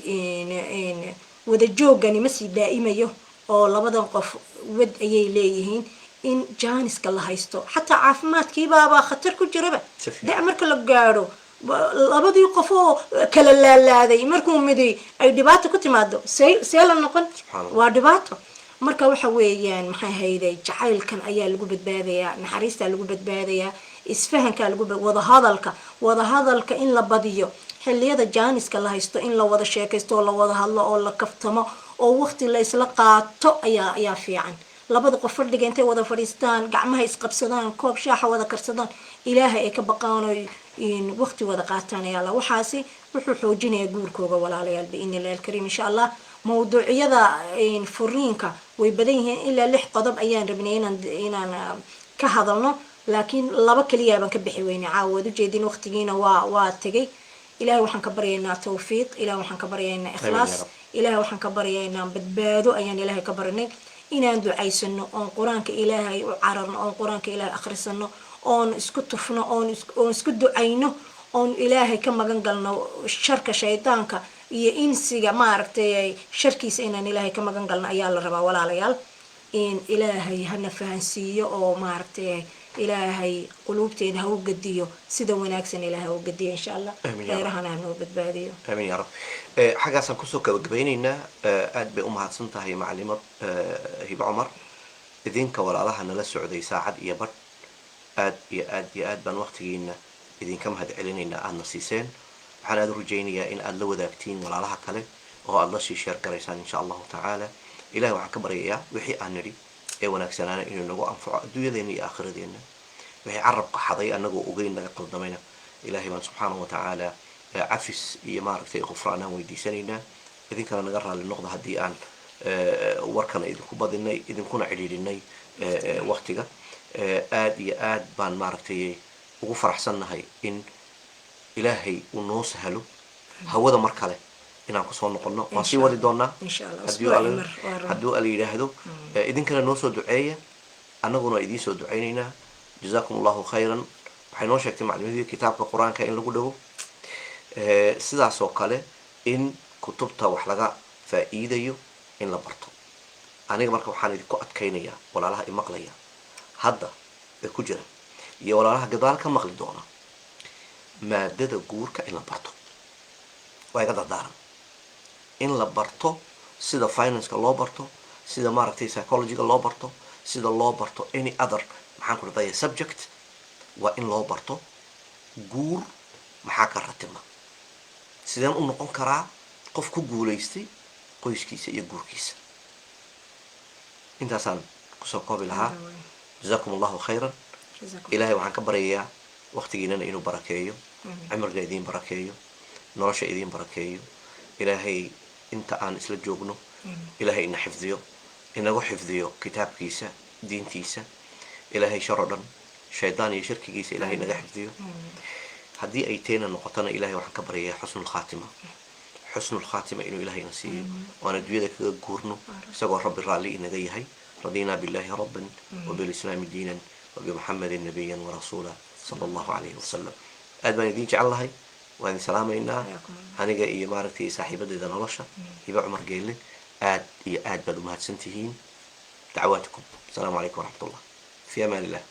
wada joogani ma sii daa'imayo oo labadan qof wad ayay leeyihiin in jaaniska la haysto. Xataa caafimaadkiibaabaa khatar ku jiraba da marka la gaadho, labadii qof oo kala laalaaday markuu midi ay dhibaato ku timaado, see la noqon? Waa dhibaato. Marka waxa weeyaan, maxay hayday, jacaylkan ayaa lagu badbaadayaa, naxariistaa lagu badbaadayaa, isfahankaa lagu, wadahadalka, wadahadalka in la badiyo xilliyada jaaniska la haysto, in la wada sheekaysto oo la wada hadlo oo la kaftamo oo waqti la isla qaato ayaa fiican. Labada qof fadhiga intay wada fadhiistaan, gacmaha isqabsadaan, koob shaaxa wada karsadaan, Ilaahay ay ka baqaan oo waqti wada qaataan ayaa la waxaasi wuxuu xoojinayaa guurkooga, walaalayaal, biidni illahi alkariim, insha Allah. Mawduucyada furiinka way badan yihiin, ilaa lix qodob ayaan rabnay inaan ka hadalno, laakiin laba keliya baan ka bixi weynay caawa. Waad ujeedin, waqtigiina waa tegay. Ilahay waxaan ka baryaynaa tawfiiq, Ilahay waxaan ka baryaynaa ikhlaas, Ilahay waxaan ka baryaynaa badbaado ayaan Ilaahay ka baranay. Inaan ducaysano oon Qur-aanka Ilaahay u cararno oon Qur-aanka Ilaahay akhrisano oon isku tufno oon isku ducayno oon Ilaahay ka magan galno sharka shaydaanka iyo insiga, maaragtay, sharkiisa inaan Ilaahay ka magan galno ayaa la rabaa, walaalayaal. In Ilaahay hana fahansiiyo oo maaragtay Ilaahay quluubteena ha u gediyo sida wanaagsan, Ilaahay ha u gediyo, insha Allah. Reerahana hanoo badbaadiyo. Amiin ya rab. Xaggaasaan kusoo gabagabeyneynaa. Aad bay u mahadsan tahay macalimad Hibe Cumar. Idinka walaalaha nala socday saacad iyo badh, aad iyo aad iyo aad baan waqtigiina idinka mahad celinaynaa aadna siiseen. Waxaan aada u rajaynayaa in aad la wadaagtiin walaalaha kale oo aada la sii share garaysaan, insha Allahu tacaala. Ilahay waxaan ka baryayaa wixii aan nidhi ee wanaagsanaana inuu nagu anfaco adduunyadeena iyo aakhiradeenna. Wixii carabka xaday annagoo ogeyn naga qaldamayna, Ilaahay baan subxaanahu wa tacaala cafis iyo maaragtay qufraanaan weydiisanaynaa. Idinkana naga raalli noqda haddii aan warkana idinku badinay, idinkuna cidhiidhinay waqtiga. Aad iyo aad baan maaragtay ugu faraxsannahay in Ilaahay uu noo sahlo hawada mar kale inaan kusoo noqono. Waan sii wadi doonaa Insha Allah, haddii usbuucii mar, waa run. Hadduu Alla yidhaahdo. Idinkana noo soo duceeya, annaguna idiin soo ducaynaynaa. Jazaakum Allahu khayran. Waxay noo sheegtay maclimadii kitaabka Qur-aanka in lagu dhago, sidaas oo kale in kutubta wax laga faa'iidayo in la barto. Aniga marka waxaan idinku adkaynayaa, walaalaha imaqlaya hadda ee ku jira iyo walaalaha gadaal ka maqli doona, maadada guurka in la barto waa iga dardaaran. In la barto sida financeka loo barto, sida maaragtay psychologyga loo barto, sida loo barto any other, maxaan ku dhahday, subject, waa in loo barto guur. Maxaa ka ratima? Sideen u noqon karaa qof ku guulaystay qoyskiisa iyo guurkiisa? Intaasaan kusoo koobi lahaa. Jazaakum Allahu khayran. Jazakum. Ilaahay waxaan ka baryayaa waqtigiinana inuu barakeeyo, cimriga idiin barakeeyo, nolosha idiin barakeeyo. Ilaahay inta aan isla joogno, Ilaahay ina xifdiyo, inagu xifdiyo kitaabkiisa, diintiisa. Ilaahay shar oo dhan, shaydaan iyo shirkigiisa, Ilaahay naga xifdiyo. Haddii ay teena noqotona, Ilahay waxaan ka baryayaa xusnulkhaatima, xusnulkhaatima inuu Ilahay ina siiyo oo aan adduunyada kaga guurno isagoo Rabbi raalli inaga yahay. Radinaa billahi rabban wabilislaami diinan wabimuxamedin nabiyan warasuula, sala Allahu calayhi wasalam. Aad baan idiin jecel lahay, waan idin salaamaynaa. Xayaakum Allah. Aniga iyo maaragtay saaxiibadeeda nolosha, Hiba Cumar Geelle, aad iyo aad baad umahadsan tihiin. Dacwaatikum. Asalaamu calaykum waraxmat ullah. Fi amaan Illah.